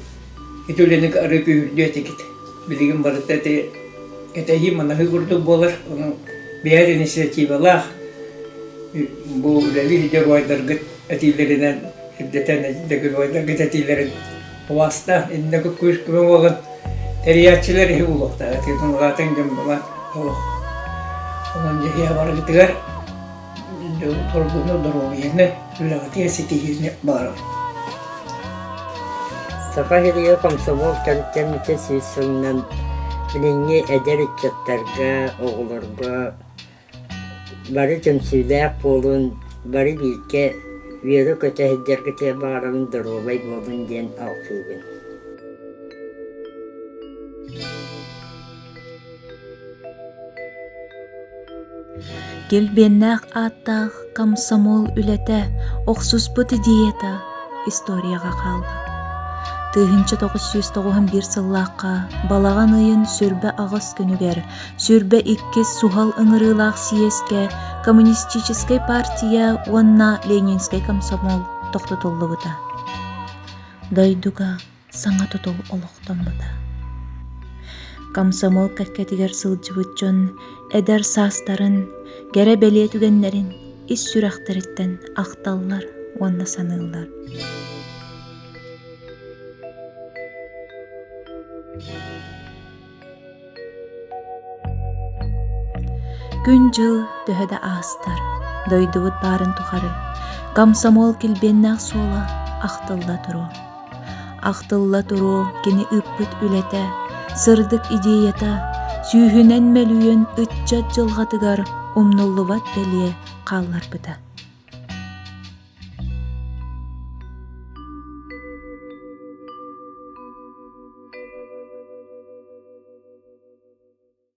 ити үлэни арыы күүһүрдүө этигит. Билигин барыта ити кэтэһии-манаһыы курдук буолар. Ону бэйэр инициативалаах бу үлэлиир дьоруойдаргыт этиилэринэн сирдэтэн дьоруойдаргыт этиилэрин убаастаан инники күүс-көмө буолан тэрийээччилэр иһи буолуохтаах. Ити улаатан дьон буолан олох. Онон дьиһиэ барыгытыгар торгуну, доруобуйаны, үлэҕитигэр ситиһиини баҕарабын. Саха сиригэр комсомол төрүттэммитэ сүүс сылынан билиҥҥи эдэр ыччаттарга, оҕолорго бары түмсүүлээх буолун, бары бииргэ үөрэ-көтө сылдьаргытыгар баҕарабын, доруобай буолун диэн алҕыыбын. Килбиэннээх ааттаах комсомол үлэтэ, охсуспут идеята историяҕа хаалла. 1991 сыллаахха балаҕан ыйын 28 күнүгэр 22 суһал ыҥырыылаах съезкэ Коммунистическай партия уонна Ленинскэй комсомол тохтотуллубута. Дойдуга саҥа тутул олохтоммута. Комсомол кэккэтигэр сылдьыбыт дьон эдэр саастарын, кэрэ-бэлиэ түгэннэрин ис сүрэхтэриттэн ахталлар уонна саныыллар. Күн-дьыл төһө да аастар, дойдубут баарын тухары комсомол килбиэннээх суола ахтылла туруо. Ахтылла туруо кини ыыппыт үлэтэ, сырдык идеята, сүүһүнэн мөлүйүөн ыччат дьылҕатыгар умнуллубат бэлиэ хаалларбыта.